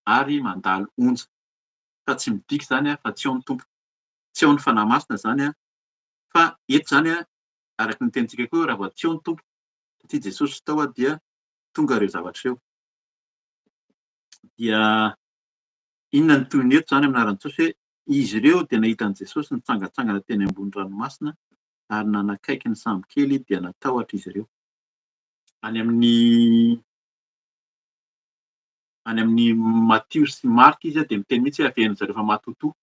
ary mandalo onja. Fa tsy midika izany fa tsy ao ny Tompo. Tsy ao ny Fanahy Masina izany fa eto izany araka ny tenintsika koa raha vao tsy ao ny Tompo satria Jesosy tsy tao dia tonga ireo zavatra ireo. Dia inona ny tohiny eto izany amin'ny anaran'i Jesosy hoe izy ireo dia nahita an'i Jesosy nitsangantsangana teny ambony ranomasina ary nanakaiky ny sambo kely dia natahotra izy ireo. Any amin'ny any amin'ny Matio sy Marka izy dia miteny mihitsy hoe avy zareo fa matotoa.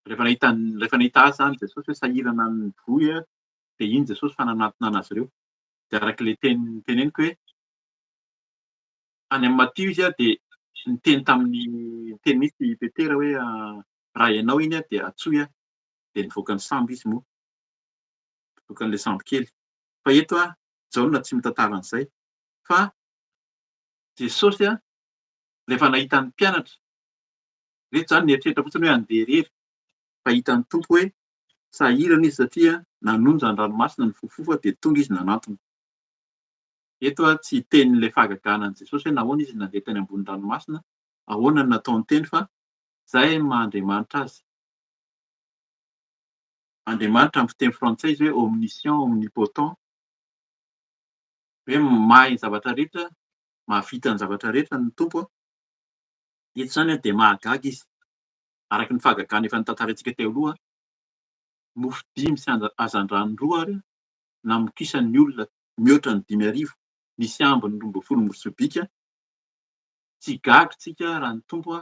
Rehefa nahita rehefa nahita azy izany Jesosy hoe sahirana ny voy dia iny Jesosy fa nanatona anazy ireo. Dia araka ilay teny teneniko hoe any amin'ny Matio izy dia niteny tamin'ny niteny mihitsy i Petera hoe raha ianao iny dia antsoy aho. Dia nivoaka ny sambo izy moa. Nivoaka an'ilay sambo kely. Fa eto Jaona tsy mitantara an'izay fa Jesosy rehefa nahita ny mpianatra, ireto izany nieritreritra fotsiny hoe handeha irery, fa hitan'ny Tompo hoe sahirana izy satria nanonja ny ranomasina nifofofa dia tonga izy nanantona. Eto tsy hiteny ilay fahagagana an'i Jesosy hoe nahoana izy nandeha teny ambony ranomasina, ahoana no nataony teny fa izay ny maha Andriamanitra azy. Andriamanitra amin'ny fiteny frantsay izy hoe omniscient, omnipotent, hoe mahay ny zavatra rehetra, mahavita ny zavatra rehetra ny Tompo. Eto izany dia mahagaga izy, araka ny fahagagana efa notantaraintsika teo aloha, mofo dimy sy hazandrano roa ary namokisan'ny olona mihoatra ny 5000, nisy ambiny 12 sobika. Tsy gaga isika raha ny Tompo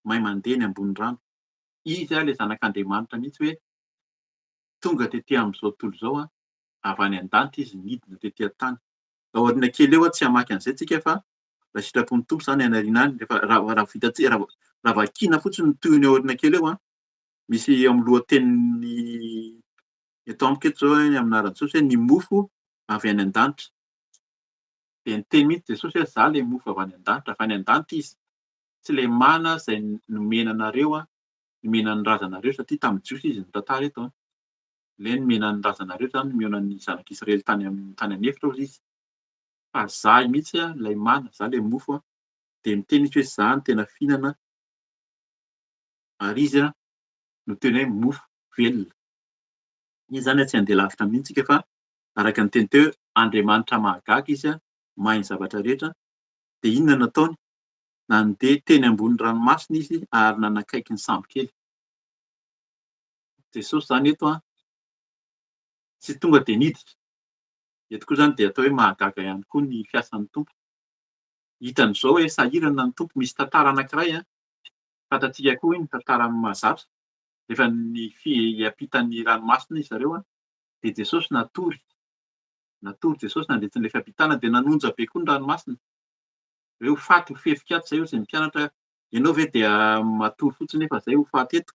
mahay mandeha eny ambony rano. Izy ilay Zanak'Andriamanitra mihitsy hoe tonga tety amin'izao tontolo izao, avy any an-danitra izy nidina tety an-tany. Aoriana kely eo tsy hamaky an'izay tsika fa raha sitrapon'ny Tompo izany any aoriana any, rehefa raha raha vita raha raha vakiana fotsiny ny tohiny ao aoriana kely eo an, misy eo amin'ny lohatenin'ny eto amiko eto izao ny amin'ny anaran'i Jesosy hoe ny mofo avy any an-danitra. Dia niteny mihitsy Jesosy hoe za ilay mofo avy any an-danitra, avy any an-danitra izy, tsy ilay mana izay nomena anareo an, nomena ny razanareo satria tamin'ny Jiosy izy nitantara eto an, ilay nomena ny razanareo izany nomena ny zanak'Israely tany amin'ny tany an'efitra hozy izy, fa za mihitsy an ilay mana, za ilay mofo an. Dia miteny izy hoe izaho no tena fihinana ary izy no tena hoe mofo velona. Izy izany tsy handeha lavitra mihitsy isika fa araka ny teny teo hoe Andriamanitra mahagaga izy, mahay ny zavatra rehetra. Dia inona no nataony? Nandeha teny ambony ranomasina izy ary nanakaiky ny sambo kely. Jesosy izany eto tsy tonga dia niditra. Eto koa izany dia atao hoe mahagaga ihany koa ny fiasan'ny Tompo. Hitan'izao hoe sahirana ny Tompo. Misy tantara anankiray fantatsika koa iny tantara mahazatra. Rehefa niampita ny ranomasina izy zareo dia Jesosy natory. Natory Jesosy nandritra ilay fiampitana dia nanonja be koa ny ranomasina. Hoe ho faty ho fefika ato izay hozy ny mpianatra, ianao ve dia matory fotsiny nefa izay ho faty eto.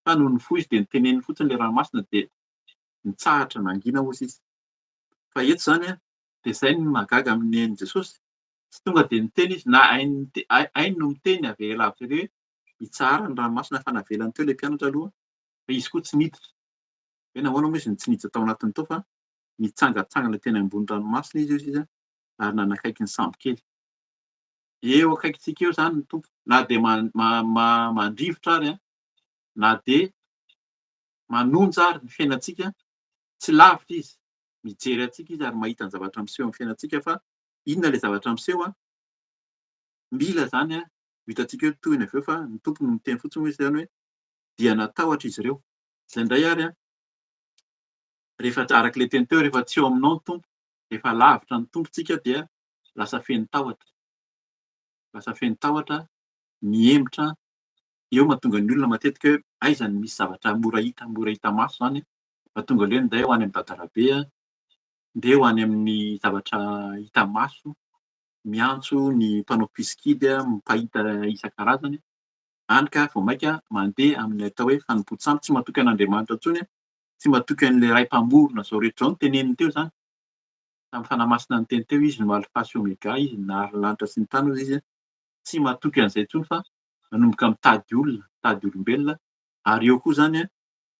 Fa nony nifoha izy dia noteneniny fotsiny ilay ranomasina dia nitsahatra nangina hozy izy. Fa eto izany dia izay no mahagaga amin'ny an'i Jesosy, tsy tonga dia niteny izy na hainy no miteny avy ery lavitra ery hoe hitsahara ny ranomasina fa navelany teo ilay mpianatra aloha fa izy koa tsy niditra. Hoe nahoana moa izy no tsy niditra tao anatiny tao fa nitsangantsangana teny ambony ranomasina izy hozy izy ary nanakaiky ny sambo kely. Eo akaikintsika eo izany ny Tompo na dia mandrivotra ary na dia manonja ary ny fiainantsika, tsy lavitra izy, mijery antsika izy ary mahita ny zavatra miseho amin'ny fiainantsika fa inona ilay zavatra miseho an? Mila izany an, ho hitantsika eo ny tohiny avy eo fa ny Tompo no miteny fotsiny hoy izy izany hoe dia natahotra izy ireo. Izay indray ary an, rehefa araka ilay teny teo rehefa tsy eo aminao ny Tompo, rehefa lavitra ny Tompo tsika dia lasa feno tahotra. Lasa feno tahotra, mihemotra, eo mahatonga ny olona matetika hoe aiza no misy zavatra mora hita, mora hita maso izany fa tonga aleo ndeha ho any amin'ny dadarabe, ndeha ho any amin'ny zavatra hita maso, miantso ny mpanao mpisikidy, mpahita isan-karazany, hany ka vao mainka mandeha amin'ny atao hoe fanompoan-tsampy, tsy matoky an'Andriamanitra intsony, tsy matoky an'ilay Ray mpamorona izao rehetra izao, noteneniny teo izany, tamin'ny Fanahy Masina niteny teo, Izy no Alfa sy Omega, Izy no nahary ny lanitra sy ny tany, hoy izy, tsy matoky an'izay intsony fa manomboka mitady olona, mitady olombelona, ary eo koa izany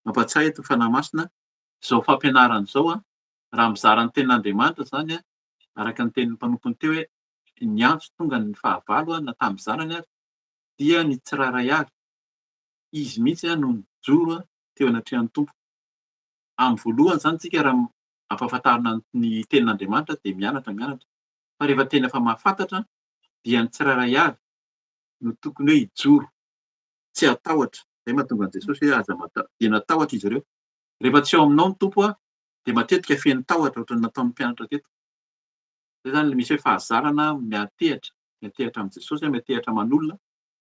mampatsiahy eto ny Fanahy Masina, izao fampianarana izao, raha mizara ny tenin'Andriamanitra izany, araka ny tenin'ny mpanompony teo hoe niantso tonga ny fahavalo na tamin'ny zanany ary, dia ny tsirairay avy, izy mihitsy no nijoro teo anatrehan'ny Tompo. Amin'ny voalohany izany isika raha ampahafantarina ny tenin'Andriamanitra dia mianatra mianatra, fa rehefa tena efa mahafantatra dia ny tsirairay avy no tokony hoe hijoro, tsy hatahotra. Izay mahatonga an'i Jesosy hoe aza matahotra. Dia natahotra izy ireo. Rehefa tsy ao aminao ny Tompo dia matetika feno tahotra ohatran'ny nataon'ny mpianatra teto. Izay izany ilay misy hoe fahazarana miantehatra, miantehatra amin'i Jesosy, miantehatra aman'olona,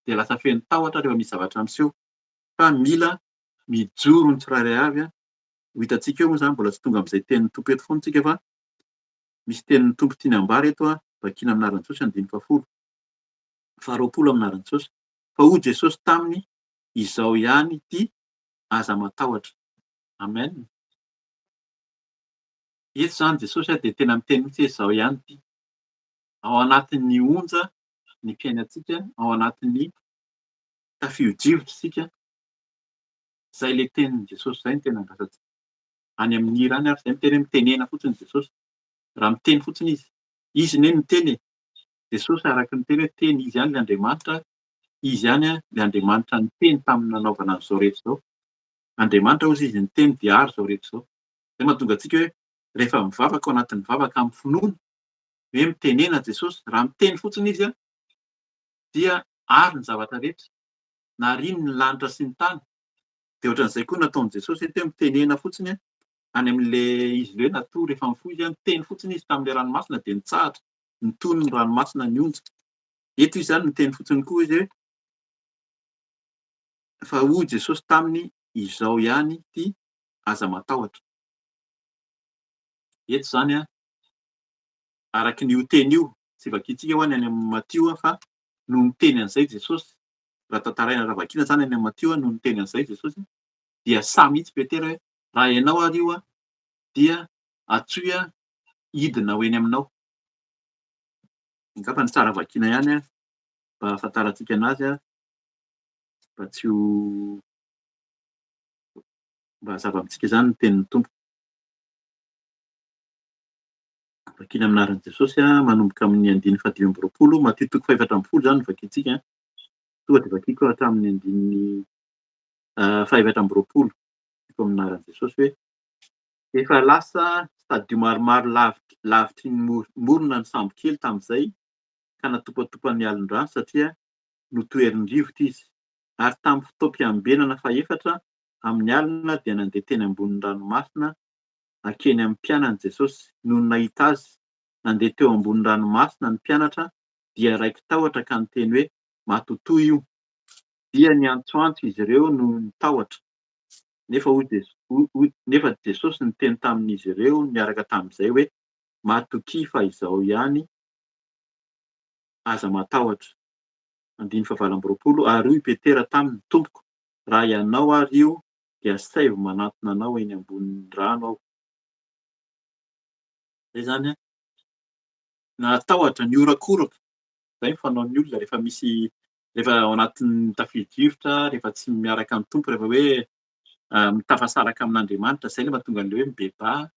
dia lasa feno tahotra rehefa misy zavatra miseho. Fa mila mijoro ny tsirairay avy. Ho hitantsika eo moa izany, mbola tsy tonga amin'izay tenin'ny Tompo eto foana isika fa misy tenin'ny Tompo tiany ambara eto, vakiana amin'ny anaran'i Jesosy andininy fahafolo. Faharoapolo amin'ny anaran'i Jesosy. Fa hoy Jesosy taminy, Izao ihany ity, aza matahotra. Amen. Eto izany Jesosy dia tena miteny mihitsy hoe izao ihany ity. Ao anatin'ny onja ny fiainantsika, ao anatin'ny tafio-drivotra isika. Izay ilay tenin'i Jesosy izay no tena andrasantsika. Any amin'ny hira any ary izay miteny hoe mitenena fotsiny Jesosy. Raha miteny fotsiny izy. Izy anie no miteny e. Jesosy araka ny teny hoe teny izy ihany ilay Andriamanitra, izy ihany ilay Andriamanitra niteny tamin'ny nanaovana an'izao rehetra izao. Andriamanitra hozy izy niteny dia ary izao rehetra izao. Izay mahatonga antsika hoe rehefa mivavaka ao anatin'ny vavaka amin'ny finoana, hoe mitenena Jesosy, raha miteny fotsiny izy dia ary ny zavatra rehetra, nariny ny lanitra sy ny tany. Dia ohatran'izay koa nataon'i Jesosy eto hoe mitenena fotsiny any amin'ilay izy ilay hoe natory rehefa mifoha izy, niteny fotsiny izy tamin'ilay ranomasina dia nitsahatra. Nitony ny ranomasina ny onja. Eto izy izany miteny fotsiny koa izy hoe fa hoy Jesosy taminy izao ihany ity aza matahotra. Eto izany an, araka ny io teny io, tsy vakintsika ho any any amin'ny Matio fa noho niteny an'izay Jesosy, raha tantaraina raha vakiana izany any amin'ny Matio noho niteny an'izay Jesosy dia sahy mihitsy Petera hoe raha ianao ary io dia antsoy hidina ho eny aminao. Angamba ny tsara vakiana ihany mba hahafantarantsika anazy mba tsy ho mba hazava amintsika izany ny tenin'ny Tompo. Vakina amin'ny anaran'i Jesosy, manomboka amin'ny andininy faha-25, Matio toko faha-14 izany no vakintsika. Tonga dia vakiko hatramin'ny andininy faha-24. Vakiko amin'ny anaran'i Jesosy hoe efa lasa stadio maromaro lavitry ny morona ny sambo kely tamin'izay ka natopatopan'ny alon-drano satria notoherin'ny rivotra izy. Ary tamin'ny fotoam-piambenana fahefatra amin'ny alina dia nandeha teny ambonin'ny ranomasina hankeny amin'ny mpianany Jesosy. Nony nahita Azy nandeha teo ambony ranomasina ny mpianatra dia raiki-tahotra ka niteny hoe, Matotoa io! Dia niantsoantso izy ireo noho ny tahotra. Nefa hoy Nefa Jesosy niteny tamin'izy ireo niaraka tamin'izay hoe, Matokia fa Izaho ihany, aza matahotra. Andininy fahavalo amby 20, Ary hoy Petera taminy, Tompoko, raha Ianao ary io, dia asaivo manantona Anao eny ambonin'ny rano aho. Izay izany an. Natahotra, nihorakoraka. Izay ny fanaon'ny olona rehefa misy, rehefa ao anatin'ny tafio-drivotra, rehefa tsy miaraka amin'ny Tompo, rehefa hoe tafasaraka amin'Andriamanitra. Izay ilay mahatonga an'ilay hoe mibebaha,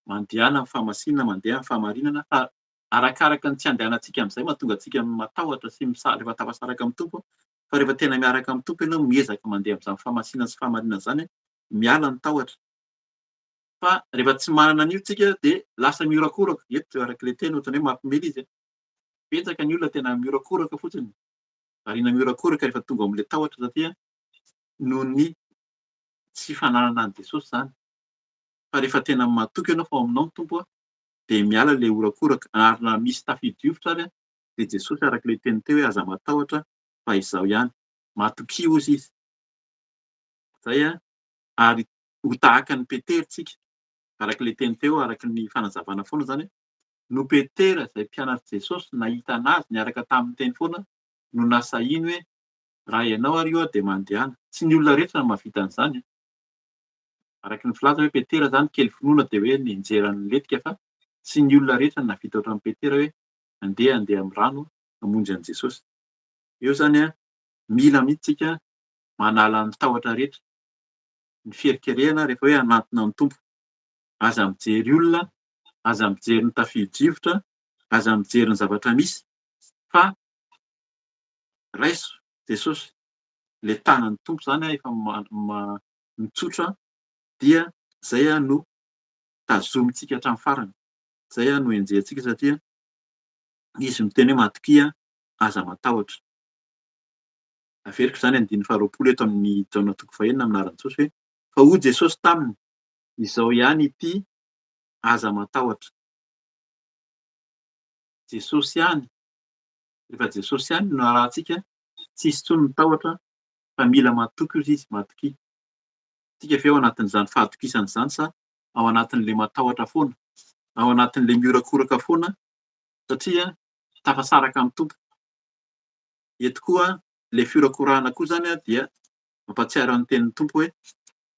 mandehana amin'ny fahamasinana, mandeha amin'ny fahamarinana. Fa arakaraka ny tsy andehanantsika amin'izay mahatonga antsika matahotra sy rehefa tafasaraka amin'ny Tompo. Fa rehefa tena miaraka amin'ny Tompo ianao, miezaka mandeha amin'izany fahamasinana sy fahamarinana izany, miala ny tahotra. Fa rehefa tsy manana an'io tsika dia lasa mihorakoraka. Eto araka ilay teny ohatran'ny hoe mampiomehy ilay izy. Betsaka ny olona tena mihorakoraka fotsiny. Variana mihorakoraka rehefa tonga ao amin'ilay tahotra satria noho ny tsy fananana an'i Jesosy izany. Fa rehefa tena matoky ianao fa ao aminao ny Tompo dia miala ilay horakoraka. Ary na misy tafio-drivotra ary dia Jesosy araka ilay teny teo hoe aza matahotra fa izaho ihany. Matokia hozy izy. Izay ary ho tahaka an'i Petera isika. Araka ilay teny teo, araka ny fanazavana foana izany, no Petera izay mpianatr'i Jesosy nahita an'azy niaraka taminy teny foana no nasahiny hoe raha ianao ary io aho dia mandehana. Tsy ny olona rehetra no mahavita an'izany. Araka ny filaza hoe Petera izany kely finoana dia hoe nianjera nilentika fa tsy ny olona rehetra no nahavita ohatran'i Petera hoe andeha handeha amin'ny rano hamonjy an'i Jesosy. Eo izany mila mihitsy isika manala ny tahotra rehetra, ny fiherikerehana rehefa hoe hanantona ny Tompo. Aza mijery olona, aza mijery ny tafio-drivotra, aza mijery ny zavatra misy fa raiso Jesosy. Ilay tanan'ny Tompo izany efa mitsotra dia izay no tazomintsika hatramin'ny farany. Izay no enjehintsika satria Izy miteny hoe matokia, aza matahotra. Averiko izany andininy faharoapolo eto amin'ny Jaona toko fahenina amin'ny anaran'i Jesosy hoe fa hoy Jesosy taminy, izao ihany ity, aza matahotra. Jesosy ihany, rehefa Jesosy ihany no arahantsika, tsy hisy intsony ny tahotra fa mila matoky hozy izy, matokia. Tsika ve ao anatin'izany fahatokisana izany sa ao anatin'ilay matahotra foana, ao anatin'ilay mihorakoraka foana satria tafasaraka amin'ny Tompo. Eto koa ilay fihorakorahana koa izany dia mampahatsiaro ny tenin'ny Tompo hoe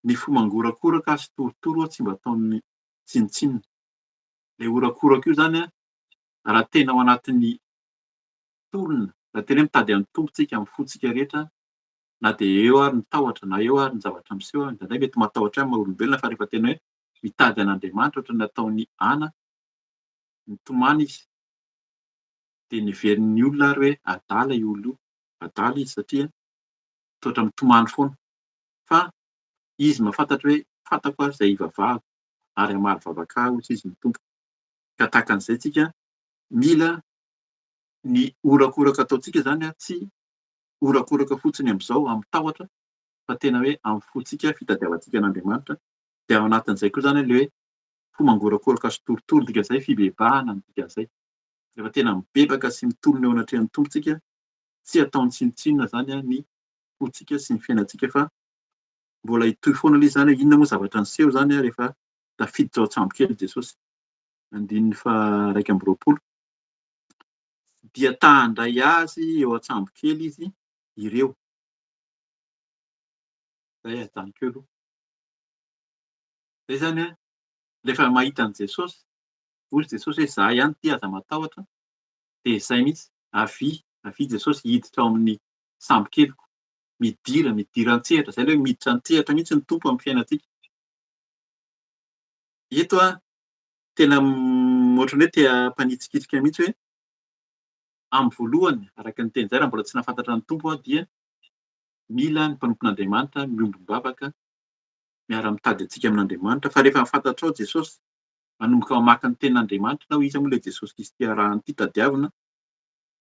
ny fo mangorakoraka sy torotoro tsy mba ataon'ny tsinontsinona. Ilay horakoraka io izany raha tena ao anatin'ny tolona, raha tena hoe mitady an'ny Tompo tsika amin'ny fontsika rehetra, na dia eo ary ny tahotra na eo ary ny zavatra miseho, indraindray mety matahotra ihany maha olombelona fa rehefa tena hoe mitady an'Andriamanitra ohatran'ny nataon'i Ana, nitomany izy, dia neverin'ny olona ary hoe adala io olona io, adala izy satria toa mitomany foana, fa izy mahafantatra hoe fantako ary izay hivavahako ary hamaly vavaka ahy hoy izy ny Tompo. Ka tahaka an'izay tsika mila ny horakoraka ataontsika izany tsy horakoraka fotsiny amin'izao amin'ny tahotra fa tena hoe amin'ny fontsika fitadiavantsika an'Andriamanitra dia ao anatin'izay koa izany ilay hoe fo mangorakoraka sy torotoro dikan'izay fibebahana ny dikan'izay. Rehefa tena mibebaka sy mitolona eo anatrehan'ny Tompo tsika, tsy ataony tsinontsinona izany ny fontsika sy ny fiainantsika fa mbola hitohy foana ilay izy izany hoe inona moa zavatra niseho izany rehefa tafiditra ao an-tsambokely Jesosy. Andininy faha-21. Dia ta handray azy eo an-tsambokely izy ireo. Izay ajanoko eo aloha. Izay izany an, rehefa mahita an'i Jesosy, hoy Jesosy hoe izaho ihany ity aza matahotra, dia izay mihitsy, avia, avia Jesosy hiditra ao amin'ny sambokeliko, midira, midira an-tsehatra, izay ilay hoe miditra an-tsehatra mihitsy ny Tompo amin'ny fiainantsika. Eto an, tena Ohatran'ny hoe te hampanitsikitsika mihitsy hoe amin'ny voalohany, araka ny teny izay, raha mbola tsy nahafantatra ny Tompo aho dia mila ny mpanompon'Andriamanitra miombom-bavaka, miara-mitady antsika amin'Andriamanitra. Fa rehefa fantatrao Jesosy, manomboka mamaky ny tenin'Andriamanitra ianao, iza moa ilay Jesosy Kristy arahana ity tadiavina,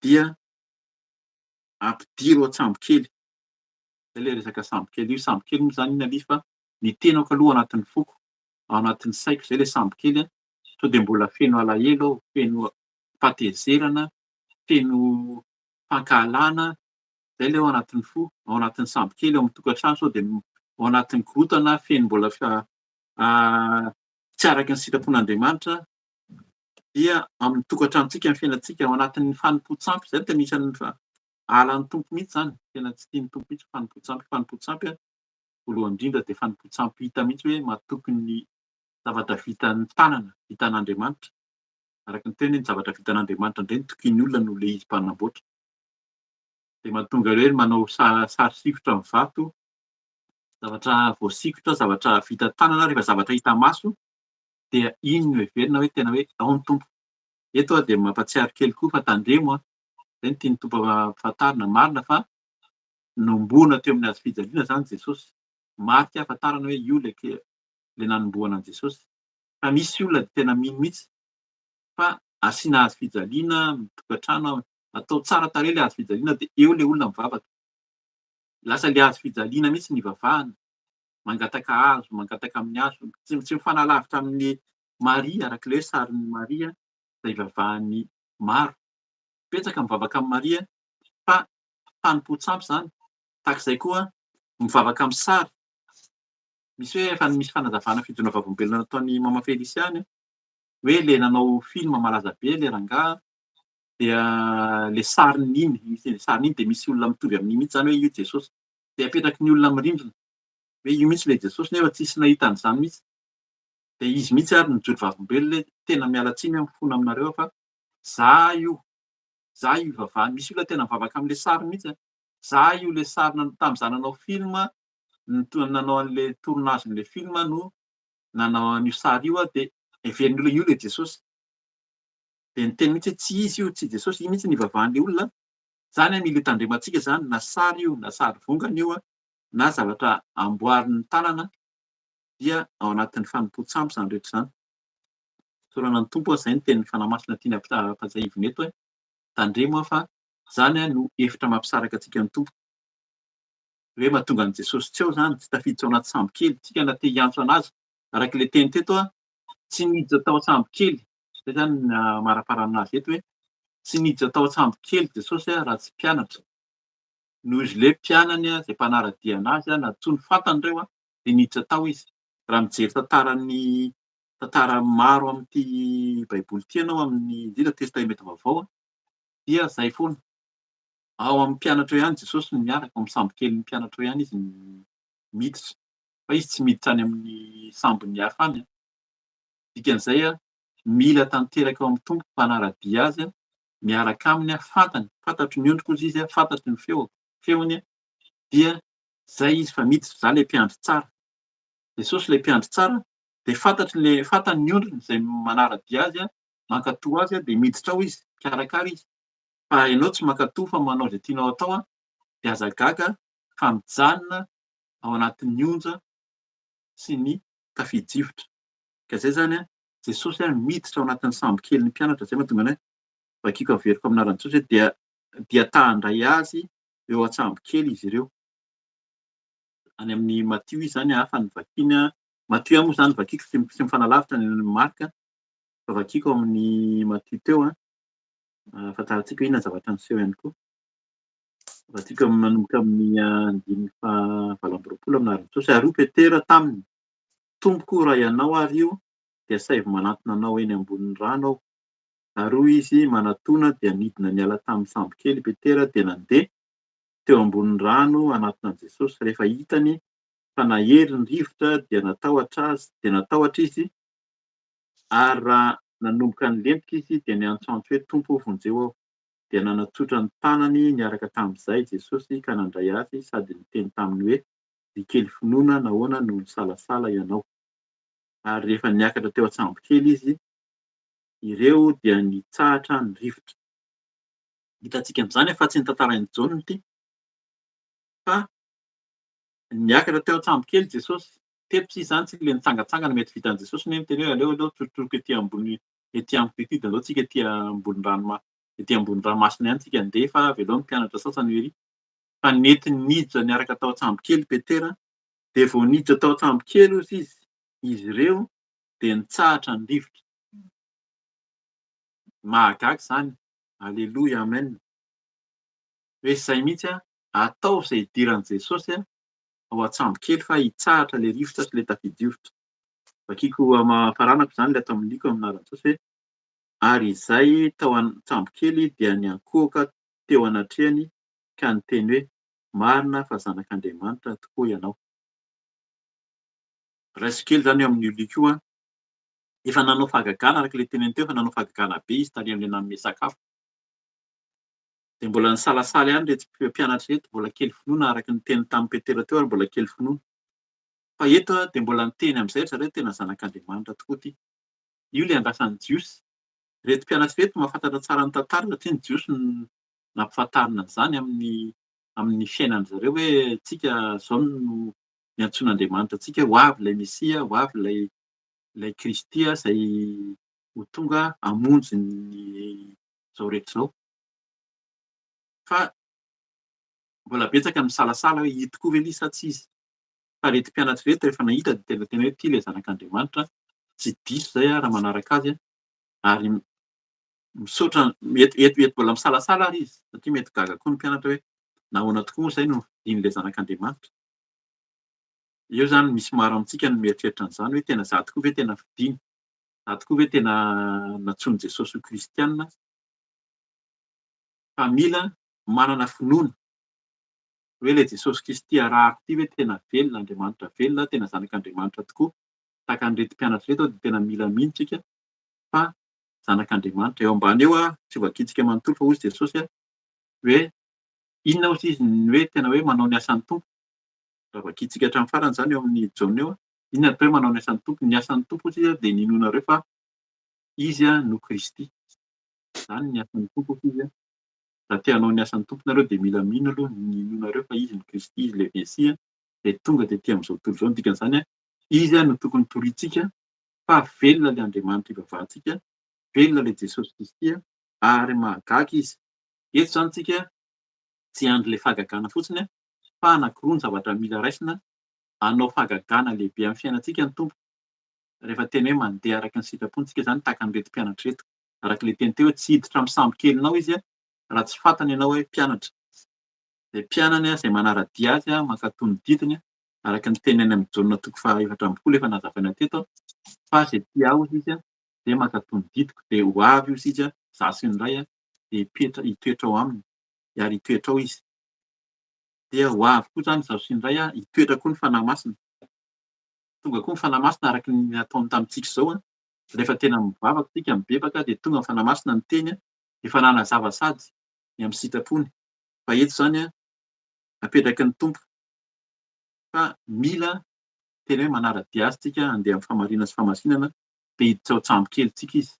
dia ampidiro an-tsambo kely. Izay ilay resaka sambo kely io. Sambo kely moa izany inona ilay izy fa ny tenako aloha ao anatin'ny foko, ao anatin'ny saiko, izay ilay sambo kely an. Sao dia mbola feno alahelo aho, feno fahatezerana, feno fankahalana, izay ilay ao anatin'ny fo, ao anatin'ny sambo kely, ao amin'ny tokantrano, sao dia ao anatin'ny korontana, feno mbola tsy araka ny sitrapon'Andriamanitra, dia amin'ny tokantranontsika, ny fiainantsika, ao anatin'ny fanompoan-tsampy, izay no tena isan'ny halan'ny Tompo mihitsy izany, tena tsy tian'ny Tompo mihitsy ny fanompoan-tsampy, fanompoan-tsampy voalohany indrindra dia fanompoan-tsampy hita mihitsy hoe matoky ny zavatra vitan'ny tanana, vitan'Andriamanitra, araka ny teny hoe ny zavatra vitan'Andriamanitra indray no tokin'ny olona noho ilay izy mpanamboatra. Dia mahatonga hoe manao sary sikotra amin'ny vato, zavatra voasikotra, zavatra vita tanana, rehefa zavatra hita maso dia iny no heverina hoe tena hoe ao ny Tompo. Eto aho dia mampahatsiaro kely koa fa tandremo an, izay no tian'ny Tompo ampahafantarina, marina fa nohomboana teo amin'ny hazo fijaliana izany Jesosy, marika ahafantarana hoe io ilay ilay nanombohana an'i Jesosy. Fa misy olona dia tena mino mihitsy fa asiana hazo fijaliana amin'ny tokantrano, atao tsara tarehy ilay hazo fijaliana dia eo ilay olona mivavaka. Lasa ilay hazo fijaliana mihitsy no ivavahana, mangataka hazo, mangataka amin'ny hazo, tsy tsy mifanalavitra amin'i Maria araka ilay hoe sarin'i Maria izay ivavahan'ny maro. Betsaka mivavaka amin'i Maria fa fanompoan-tsampy izany. Tahaka izay koa mivavaka amin'ny sary. Misy hoe efa misy fanazavana fijoroana vavolombelona nataon'i Mama Felicia any hoe le nanao film malaza be le rangahy dia le sariny iny, misy le sariny iny dia misy olona mitovy amin'iny mihitsy zany hoe io Jesosy. Dia apetraky ny olona amin'ny rindrina hoe io mihitsy le Jesosy nefa tsisy nahita an'izany mihitsy. Dia izy mihitsy ary nijoro vavolombelona hoe tena miala tsiny aho mifona aminareo aho fa za io, za io ivavahana. Misy olona tena mivavaka amin'le sary mihitsy an. Za io le sary tamin'izaho nanao film nanao an'ilay tournage-n'ilay film no nanao an'io sary io aho dia heverin'ny olona io ilay Jesosy. Dia niteny mihitsy hoe tsy izy io, tsy Jesosy, io mihitsy no ivavahan'ilay olona. Izany an, mila hitandremantsika izany, na sary io, na sary vongana io, na zavatra amboarin'ny tanana, dia ao anatin'ny fanompoan-tsampy izany rehetra izany. Fisaorana ny Tompo, izay no tenin'ny Fanahy Masina tiany hampatsiahivina eto hoe tandremo fa izany no efitra mampisaraka antsika amin'ny Tompo. Hoe mahatonga an'i Jesosy tsy ao izany, tsy tafiditra ao anaty sambo kely. Tsika na te hiantso an'azy, araka ilay teny teto, tsy niditra tao an-tsambo kely. Izay izany ny amaraparana azy eto hoe tsy niditra tao an-tsambo kely Jesosy raha tsy mpianatra. Noho izy ilay mpianany izay mpanara-dia an'azy, nantsoiny fantany ireo, dia niditra tao izy. Raha mijery tantaran'ny tantara maro amin'ity Baiboly ity ianao, amin'ny indrindra Testamenta Vaovao, dia izay foana. Ao amin'ny mpianatra eo ihany Jesosy no miaraka, ao amin'ny sambokelin'ny mpianatra eo ihany izy no miditra, fa izy tsy miditra any amin'ny sambon'ny hafa any. Dikan'izay, mila tanteraka ao amin'ny Tompo mpanara-dia azy, miaraka aminy, fantany, fantatro ny ondriko hozy izy, fantatro ny feoko, feony, dia izay izy fa miditra, izaho ilay mpiandry tsara. Jesosy ilay mpiandry tsara, dia fantatry ilay, fantany ny ondriny izay manara-dia azy, mankatò azy, dia miditra ao izy, mikarakara izy. Fa ianao tsy mankatò fa manao izay tianao atao dia aza gaga fa mijanona ao anatin'ny onja sy ny tafio-drivotra. Ka izay izany an, Jesosy an miditra ao anatin'ny sambo kelin'ny mpianatra, izay mahatonga ny hoe vakiko averiko amin'ny anaran'i Jesosy hoe dia dia ta handray azy eo an-tsambo kely izy ireo. Any amin'ny Matio izy izany hafa ny vakiny an, Matio ihany moa izany vakiko tsy tsy mifanalavitra ny any Marka fa vakiko ao amin'ny Matio teo an. Ahafantarantsika hoe inona ny zavatra niseho ihany koa. Vatsika manomboka amin'ny andininy faha-28 amin'ny anaran'i Jesosy. Ary hoy Petera taminy, Tompoko, raha Ianao ary io, dia asaivo manantona Anao eny ambonin'ny rano aho. Ary hoy Izy, Manatòna. Dia nidina niala tamin'ny sambokely i Petera, dia nandeha teo ambonin'ny rano hanatona an'i Jesosy. Rehefa hitany fa nahery ny rivotra, dia natahotra azy, dia natahotra izy, Ary raha nanomboka nilentika izy, dia niantsoantso hoe, Tompo ô, vonjeo aho! Dia nanatsotra ny tanany niaraka tamin'izay Jesosy ka nandray azy sady niteny taminy hoe, Ry kely finoana, nahoana no nisalasala ianao? Ary rehefa niakatra teo an-tsambokely izy, ireo dia nitsahatra ny rivotra. Hitantsika amin'izany fa tsy ny tantarain'i Jaona ity fa niakatra teo an-tsambokely Jesosy. Teto izy izany tsy ilay nitsangantsangana mety vitan'i Jesosy ny hoe miteny hoe aleo aloha tsorotsoroka ety ambony ety amiko ety dia andao tsika ety ambony ranoma ety ambony ranomasina ihany tsika andeha fa avelao ny mpianatra sasany ery. Fa nety niditra niaraka tao an-tsambokely Petera dia vao niditra tao an-tsambokely hozy izy izy ireo dia nitsahatra ny rivotra. Mahagaga izany. Aleloia amen. Hoe izay mihitsy a, ataovy izay hidiran'i Jesosy ao an-tsambo kely fa hitsahatra ilay rivotra sy ilay tafidrivotra. Vakiko faranako izany ilay ato amin'ny liko amin'ny anaran'i Jesosy hoe ary izay tao an-tsambo kely dia niankohoka teo anatrehany ka niteny hoe marina fa zanak'Andriamanitra tokoa ianao. Raiso kely izany eo amin'io liko io an. Efa nanao fahagagana araka ilay teniny teo, efa nanao fahagagana be izy tary amin'ilay nanome sakafo. Dia mbola nisalasala ihany ireto mpianatra ireto, mbola kely finoana araka ny teny tamin'i Petera teo ary mbola kely finoana. Fa eto dia mbola niteny amin'izay ry zareo tena zanak'Andriamanitra tokoa ity. Io ilay andrasan'ny Jiosy. Ireto mpianatra ireto mahafantatra tsara ny tantara satria ny Jiosy no nampifantarina an'izany amin'ny amin'ny fiainan-dry zareo hoe tsika izao no niantsoan'Andriamanitra antsika, ho avy ilay Mesia, ho avy ilay ilay Kristy izay ho tonga hamonjy ny izao rehetra izao. Fa mbola betsaka ny misalasala hoe io tokoa ve ilay izy sa tsy izy. Fa ireto mpianatra ireto rehefa nahita dia tena tena hoe ity ilay zanak'Andriamanitra, tsy diso izay aho raha manaraka azy ary misaotra mety mety mety mbola misalasala ary izy satria mety gaga koa ny mpianatra hoe nahoana tokoa moa izay no nofidin'ilay zanak'Andriamanitra. Eo izany misy maro amintsika no mieritreritra an'izany hoe tena izaho tokoa ve tena fidiny? Izaho tokoa ve tena nantsoin'i Jesosy ho kristiana? Fa mila manana finoana hoe ilay Jesosy Kristy arahako ity ve tena velona, Andriamanitra velona, tena zanak'Andriamanitra tokoa. Tahaka an'ireto mpianatra ireto dia tena mila mino isika fa zanak'Andriamanitra. Eo ambany eo, tsy ho vakintsika manontolo fa hoy Jesosy hoe inona hozy izy ny hoe tena hoe manao ny asan'ny Tompo. Raha vakintsika hatramin'ny farany izany eo amin'ny Jaona eo, inona ny atao hoe manao ny asan'ny Tompo? Ny asan'ny Tompo hozy izy dia ny inoanareo fa Izy no Kristy. Izany ny asan'ny Tompo hozy izy. Raha te hanao ny asan'ny Tompo nareo dia mila mino aloha ny inoanareo fa Izy no Kristy, Izy ilay Mesia izay tonga tety amin'izao tontolo izao. Ny dikan'izany, Izy no tokony toriantsika fa velona ilay Andriamanitra ivavahantsika, velona ilay Jesosy Kristy ary mahagaga Izy. Eto izany tsika tsy hiandry ilay fahagagana fotsiny fa anankiroa ny zavatra mila raisina, hanao fahagagana lehibe amin'ny fiainantsika ny Tompo rehefa tena hoe mandeha araka ny sitrapony tsika izany tahaka an'ireto mpianatra ireto. Araka ilay teny teo hoe tsy hiditra amin'ny sambokelinao izy raha tsy fantany ianao hoe mpianatra. Izay mpianany izay manara-dia azy, mankatò ny didiny, araka ny teny any amin'ny Jaona toko faha-14 efa nazavaina teto, fa izay tia ahy hozy izy dia mankatò ny didiko, dia ho avy hozy izy, izaho sy ny Ray, dia hipetra, hitoetra ao aminy, ary hitoetra ao izy. Dia ho avy koa izany izaho sy ny Ray, hitoetra koa ny Fanahy Masina. Tonga koa ny Fanahy Masina araka ny nataony tamintsika izao, rehefa tena mivavaka isika, mibebaka, dia tonga ny Fanahy Masina miteny, efa nanazava sady ny amin'ny sitrapony. Fa eto izany, apetraky ny Tompo fa mila tena hoe manara-dia Azy isika, handeha amin'ny fahamarinana sy fahamasinana, dia hiditra ao an-tsambokelintsika Izy.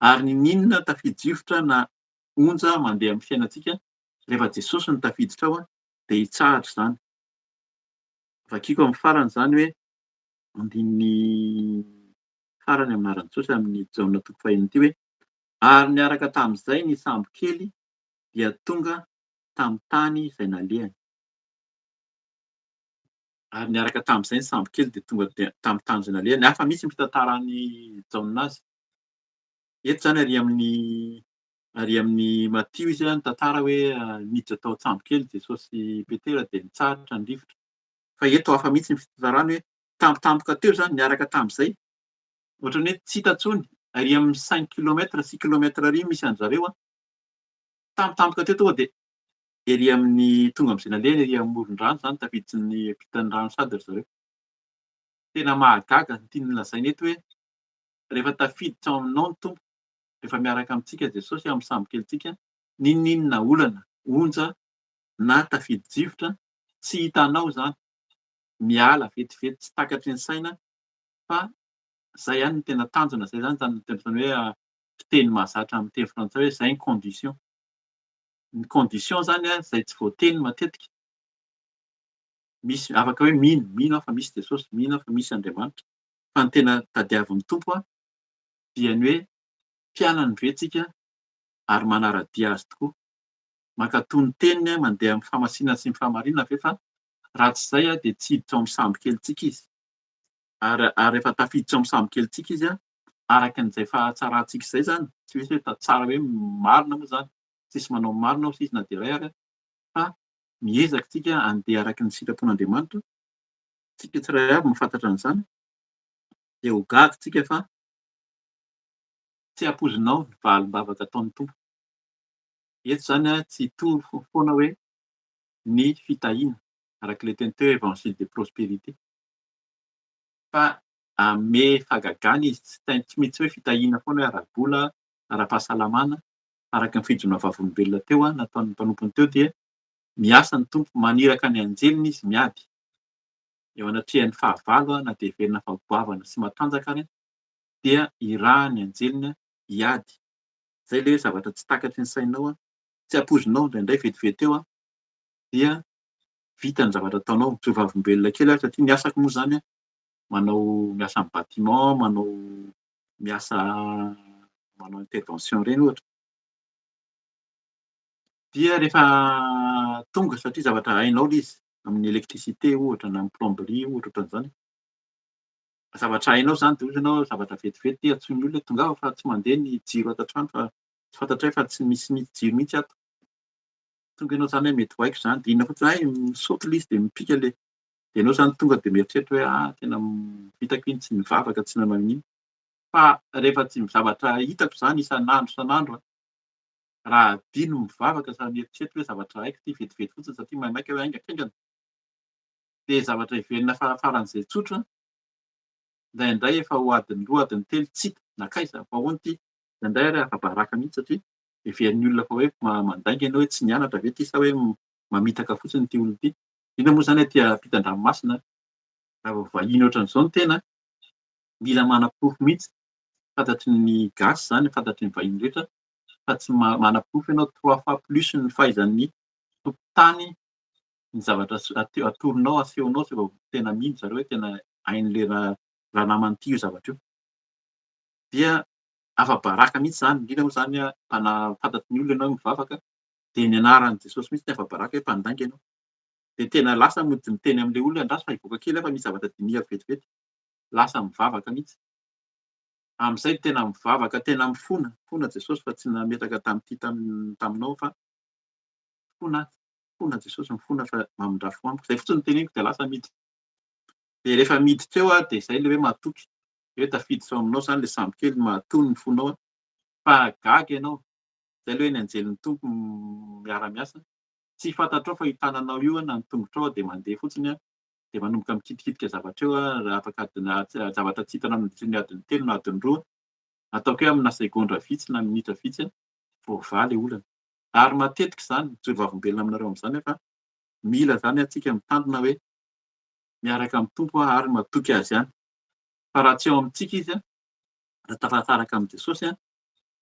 Ary n'inon'inona tafidrivotra na onja mandeha amin'ny fiainantsika, rehefa Jesosy no tafiditra ao, dia hitsahatra izany. Vakiko amin'ny farany izany hoe andininy farany amin'ny anaran'i Jesosy amin'ny Jaona toko fahenina ity hoe ary niaraka tamin'izay ny sambo kely dia tonga tamin'ny tany izay nalehany. Ary niaraka tamin'izay ny sambo kely dia tonga tamin'ny tany izay nalehany. Hafa mihitsy ny fitantaran'i Jaona azy. Eto izany ary amin'ny ary amin'ny Matio izy nitantara hoe niditra tao an-tsambo kely Jesosy sy Petera dia nitsahatra ny rivotra. Fa eto hafa mihitsy ny fitantarany hoe tampotampoka teo izany niaraka tamin'izay. Ohatran'ny hoe tsy hita intsony, ary amin'ny cinq kilomètres, six kilomètres ary misy an-dry zareo. Tampotampoka teo tonga dia ery amin'ny tonga amin'izay nalehany ery amoron-drano izany tafiditry ny ampitan'ny rano sady ry zareo. Tena mahagaga ny tiany lazaina eto hoe rehefa tafiditra ao aminao ny Tompo, rehefa miaraka amintsika Jesosy ao amin'ny sambokelintsika, n'inon'inona olana, onja na tafidi-drivotra, tsy hitanao izany, miala vetivety tsy takatry ny saina fa izay ihany no tena tanjona, izay izany no tena hoe. fiteny mahazatra amin'ny teny frantsay hoe izay ny condition. Ny condition izany izay tsy voateny matetika. Misy afaka hoe mino, mino aho fa misy Jesosy, mino aho fa misy Andriamanitra. Fa ny tena tadiavin'ny Tompo dia ny hoe mpianany ve tsika ary manara-dia azy tokoa. Mankatò ny teniny, mandeha amin'ny fahamasinana sy ny fahamarinana ve fa raha tsy izay dia tsy hiditra ao amin'ny sambokelintsika izy. Ary ary rehefa tafiditra ao amin'ny sambokelintsika izy, araka an'izay fahatsarantsika izay izany, tsy misy hoe tsara hoe marina moa izany, tsisy manao marina ao izy na dia iray ary, fa miezaka isika handeha araka ny sitrapon'Andriamanitra, isika tsirairay avy mahafantatra an'izany, dia ho gaga isika fa tsy ampoizinao ny valim-bavaka ataon'ny Tompo. Eto izany tsy hitory foana hoe ny fitahiana, araka ilay teny teo évangile de prospérité, fa hanome fahagagana izy, tsy tsy hoe fitahiana foana hoe ara-bola, ara-pahasalamana, araka ny fijoroana vavolombelona teo nataon'ny mpanompony teo dia miasa ny Tompo, maniraka ny anjeliny izy miady eo anatrehan'ny fahavalo na dia heverina fa goavana sy matanjaka ary dia irahany anjeliny hiady. Izay ilay hoe zavatra tsy takatry ny sainao, tsy ampoizinao indraindray vetivety eo dia vita ny zavatra ataonao. Mijoro vavolombelona kely aho satria ny asako moa izany manao miasa amin'ny bâtiment, manao miasa manao intervention ireny ohatra. Dia rehefa tonga satria zavatra hainao ilay izy amin'ny électricité ohatra na amin'ny plomberie ohatra ohatran'izany. Zavatra hainao izany dia hoy ianao zavatra vetivety dia antsoin'ny olona hoe tongava fa tsy mandeha ny jiro ato an-trano fa tsy fantatray fa tsy misy mihitsy jiro mihitsy ato. Tonga ianao izany hoe mety ho haiko izany dia inona fotsiny hay misaoty ilay izy dia mipika ilay dia ianao izany tonga dia mieritreritra hoe ah tena vitako iny tsy nivavaka tsy nanao inona. Fa rehefa tsy zavatra hitako izany isan'andro isan'andro raha adino mivavaka sa mieritreritra hoe zavatra haiko ity vetivety fotsiny satria maimaika hoe haingankaingana dia zavatra heverina fa faran'izay tsotra indraindray efa ho adiny roa adiny telo tsy hita nankaiza fa ahoana ity indraindray ary afa-baraka mihitsy satria heverin'ny olona fa hoe mandainga ianao hoe tsy nianatra ve ity sa hoe mamitaka fotsiny ity olona ity. Indrindra moa izany aty ampitan-dranomasina raha vao vahiny ohatran'izao ny tena mila manaporofo mihitsy fantatry ny gasy izany, fantatry ny vahiny rehetra fa tsy manaporofo ianao trois fois plus ny fahaizan'ny tompon-tany ny zavatra atoronao, asehonao zay vao tena mino zareo hoe tena hain'ilay ranamana ity io zavatra io. Dia afa-baraka mihitsy izany, indrindra moa izany mpana- fantatry ny olona ianao hoe mivavaka, dia ny anaran'i Jesosy mihitsy ny afa-baraka hoe mpandainga ianao. Dia tena lasa mody miteny amin'ilay olona andraso fa hivoaka kely aho fa misy zavatra dinihako vetivety. Lasa mivavaka mihitsy. Amin'izay tena mivavaka, tena mifona, mifona Jesosy fa tsy nametraka tamin'ity taminao fa mifona aho, mifona Jesosy, mifona fa mamindrà fo amiko. Izay fotsiny no teneniko dia lasa miditra. Dia rehefa miditra eo aho dia izay ilay hoe matoky. Hoe tafiditra ao aminao izany ilay sambokely mahatony ny fonao fa gaga ianao. Izay ilay hoe ny anjelin'ny Tompo miara-miasa. Tsy fantatrao fa io tananao io na ny tongotrao dia mandeha fotsiny dia manomboka mikitikitika zavatra eo raha afaka adiny zavatra tsy hitanao nandritra ny adiny telo na adiny roa ataoko hoe amina segondra vitsy na minitra vitsy voavaha ilay olana. Ary matetika izany, mijoro vavolombelona aminareo amin'izany aho fa mila izany antsika mitandrina hoe miaraka amin'ny Tompo aho ary matoky Azy ihany. Fa raha tsy eo amintsika Izy, raha tafataraka amin'i Jesosy,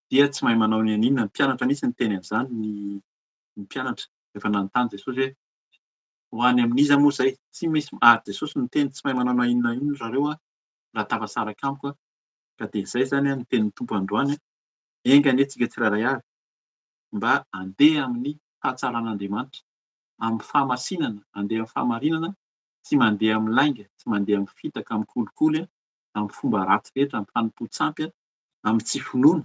dia tsy mahay manao ny an'inona. Ny mpianatra mihitsy niteny an'izany, ny mpianatra rehefa nanontany Jesosy hoe ho any amin'iza moa izay? Tsy misy, ary Jesosy niteny tsy mahay manao na inona na inona zareo raha tafasaraka amiko. Ka dia izay izany ny tenin'ny Tompo androany. Enga anie tsika tsirairay avy mba handeha amin'ny fahatsaran'Andriamanitra, amin'ny fahamasinana, handeha amin'ny fahamarinana, tsy mandeha amin'ny lainga, tsy mandeha amin'ny fitaka, amin'ny kolikoly, amin'ny fomba ratsy rehetra, amin'ny fanompoan-tsampy, amin'ny tsy finoana,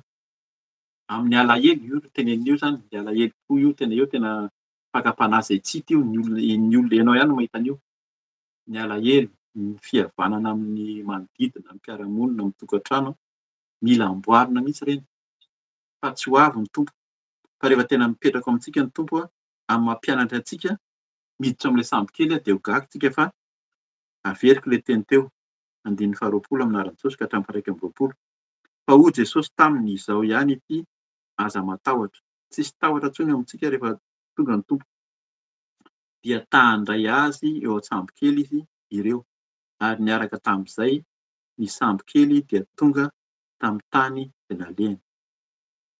amin'ny alahelo, io tenenina io izany, ny alahelo koa io tena io tena fakam-panahy izay tsy hita io, ny olona, ny olona ianao ihany no mahita an'io, ny alahelo, ny fihavanana amin'ny manodidina, amin'ny mpiara-monina, amin'ny tokantrano, mila amboarina mihitsy ireny fa tsy ho avy ny Tompo, fa rehefa tena mipetraka ao amintsika ny Tompo amin'ny maha mpianatra antsika, miditra amin'ilay sambokely dia ho gaga isika fa averiko ilay teny teo, andininy faharoapolo amin'ny anaran'i Jesosy ka hatramin'ny faha-21. Fa hoy Jesosy taminy, Izao ihany ity, aza matahotra. Tsisy tahotra intsony eo amintsika rehefa tonga ny Tompo. Dia ta handray azy eo an-tsambokely izy ireo, ary niaraka tamin'izay ny sambokely dia tonga tamin'ny tany izay nalehany.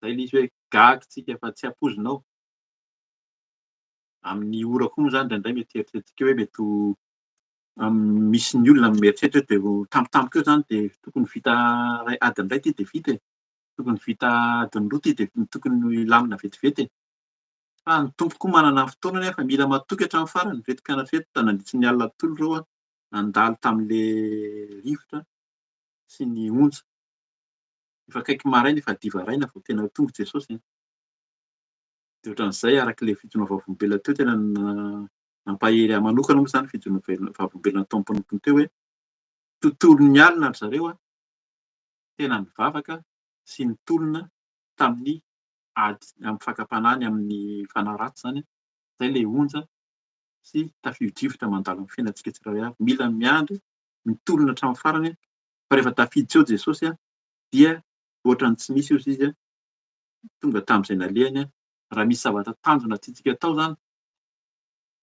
Izay ilay izy hoe gaga tsika fa tsy ampoizinao. Amin'ny ora koa moa izany indraindray mety eritreretintsika hoe mety ho misy ny olona mieritreritra hoe dia ho tampotampoka eo izany dia tokony vita iray adiny iray ity dia vita e. Tokony vita adiny roa ity dia tokony hilamina vetivety e. Fa ny Tompo koa manana ny fotoana nefa mila matoky hatramin'ny farany. Ireto mpianatra ireto nandritry ny alina tontolo ireo nandalo tamin'ilay rivotra sy ny onja. Efa akaiky maraina, efa hadiva haraina vao tena tonga Jesosy. Dia ohatran'izay araka ilay fijoroana vavolombelona teo tena nampahery ahy manokana moa izany fijoroana vavolombelona nataon'ny mpanompony teo hoe tontolon'ny alina ry zareo tena nivavaka sy nitolona tamin'ny ady amin'ny fakam-panahy ny amin'ny fanahy ratsy izany. Izay ilay onja sy tafio-drivotra mandalo amin'ny fiainantsika tsirairay avy. Mila miandry, mitolona hatramin'ny farany fa rehefa tafiditra eo Jesosy dia ohatran'ny tsy misy ozy izy tonga tamin'izay nalehany. Raha misy zavatra tanjona tiantsika atao izany,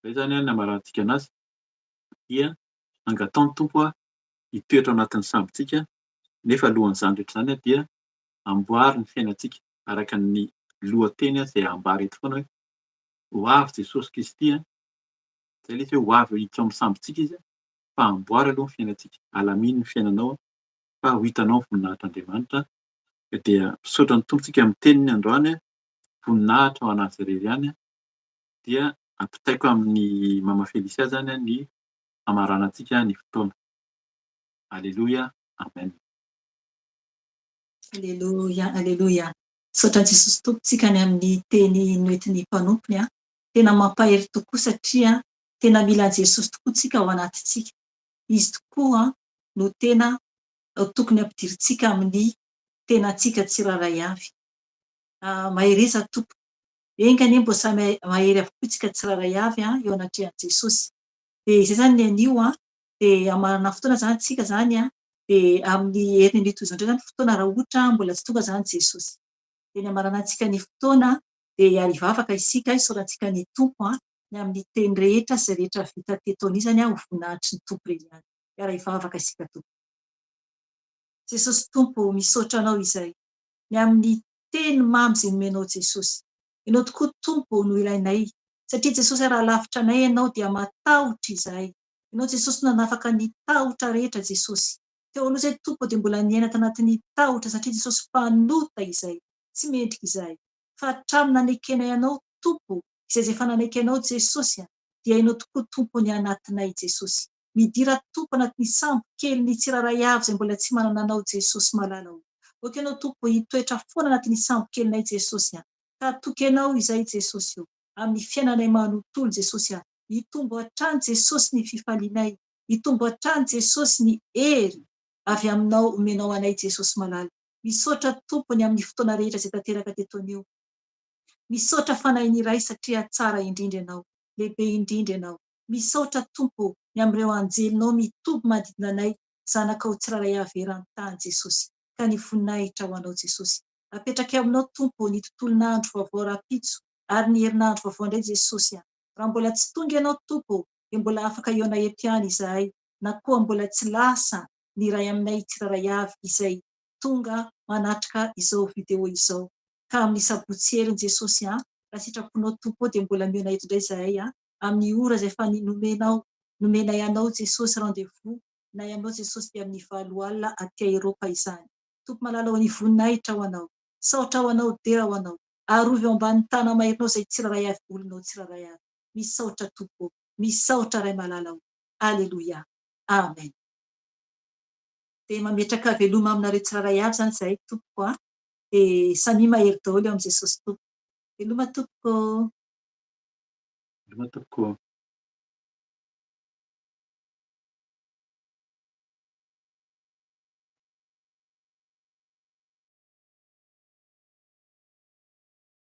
izay izany ny hamarantsika anazy, dia angataho ny Tompo hitoetra ao anatin'ny sambontsika, nefa alohan'izany rehetra izany dia amboary ny fiainantsika araka ny lohateny izay ambara eto foana hoe ho avy Jesosy Kristy, izay ilay izy hoe ho avy hiditra ao amin'ny sambontsika izy, fa amboary aloha ny fiainantsika, alamino ny fiainanao fa ho hitanao ny voninahitr'Andriamanitra. Ka dia misaotra ny Tompo tsika amin'ny teniny androany, voninahitra ho an'Azy irery ihany, dia ampitaiko amin'ny Mama Felicia izany ny hamaranantsika ny fotoana. Aleloia, Amen. Aleloia, aleloia. Misaotra an'i Jesosy Tompo tsika ny amin'ny teny noentin'ny mpanompony a. Tena mampahery tokoa satria tena mila an'i Jesosy tokoa tsika ao anatintsika. Izy tokoa no tena tokony ampidirintsika amin'ny tenantsika tsirairay avy. Mahereza Tompoko. Enga anie mbo samy mahery avokoa isika tsirairay avy eo anatrehan'i Jesosy. Dia izay izany ny anio dia hamarana fotoana izany tsika izany dia amin'ny heriny anio toy izao indray izany fotoana raha ohatra mbola tsy tonga izany Jesosy. Dia ny hamaranantsika ny fotoana dia hiara-hivavaka isika hisaorantsika ny Tompo ny amin'ny teny rehetra sy izay rehetra vita teto anio izany ho voninahitry ny Tompo irery ihany. Hiara-hivavaka isika Tompoko. Jesosy Tompo ô, misaotra Anao izay ny amin'ny teny mamy izay nomenao Jesosy. Ianao tokoa Tompo ô no ilainay, satria Jesosy raha lavitra anay Ianao dia matahotra izahay. Ianao Jesosy no nanafaka ny tahotra rehetra Jesosy. Teo aloha izay Tompo dia mbola niaina tanatin'ny tahotra satria Jesosy mpanota izay, tsy mendrika izahay. Fa hatramin'ny nanekenay Anao Tompo, izay izay efa nanaiky Anao Jesosy a, dia Ianao tokoa Tompo ny anatinay Jesosy. Midira Tompo anatin'ny sambo kelin'ny tsirairay avy izay mbola tsy manana Anao Jesosy malala o. Aoka Ianao Tompo hitoetra foana anatin'ny sambo kelinay Jesosy a. Ka hatoky Anao izay Jesosy o. Amin'ny fiainanay manontolo Jesosy a. Hitombo hatrany Jesosy ny fifalianay. Hitombo hatrany Jesosy ny hery avy aminao omenao anay Jesosy malala. Misaotra Tompo ny amin'ny fotoana rehetra izay tanteraka teto anio. Misaotra Fanahin'ny Ray satria tsara indrindra Ianao. Lehibe indrindra Ianao. Misaotra Tompo ô ny amin'ireo anjelinao mitoby manodidina anay zanakao tsirairay avy eran-tany Jesosy ka ny voninahitra ho anao Jesosy. Apetrakay aminao Tompo ô ny tontolon'andro vaovao rahampitso ary ny herinandro vaovao indray Jesosy a. Raha mbola tsy tonga Ianao Tompo ô dia mbola afaka hihaona eto ihany izahay na koa mbola tsy lasa ny iray aminay tsirairay avy izay tonga manatrika izao video izao ka amin'ny sabotsy heriny Jesosy a raha sitraponao Tompo ô dia mbola mihaona eto indray izahay a amin'ny ora izay efa nomenao, nomenay anao Jesosy rendez-vous nay aminao Jesosy dia amin'ny valo alina aty Eropa izany. Tompo malala ô ny voninahitra ho anao, saotra ho anao, dera ho anao. Arovy eo ambanin'ny tana-maherinao izay tsirairay avy olonao tsirairay avy. Misaotra Tompo ô, misaotra Ray malala ô. Aleloia. Amen. Dia mametraka veloma aminareo tsirairay avy izany izahay tompoko a. Dia samia mahery daholo eo amin'i Jesosy Tompo. Veloma tompoko ô. Veloma tompoko.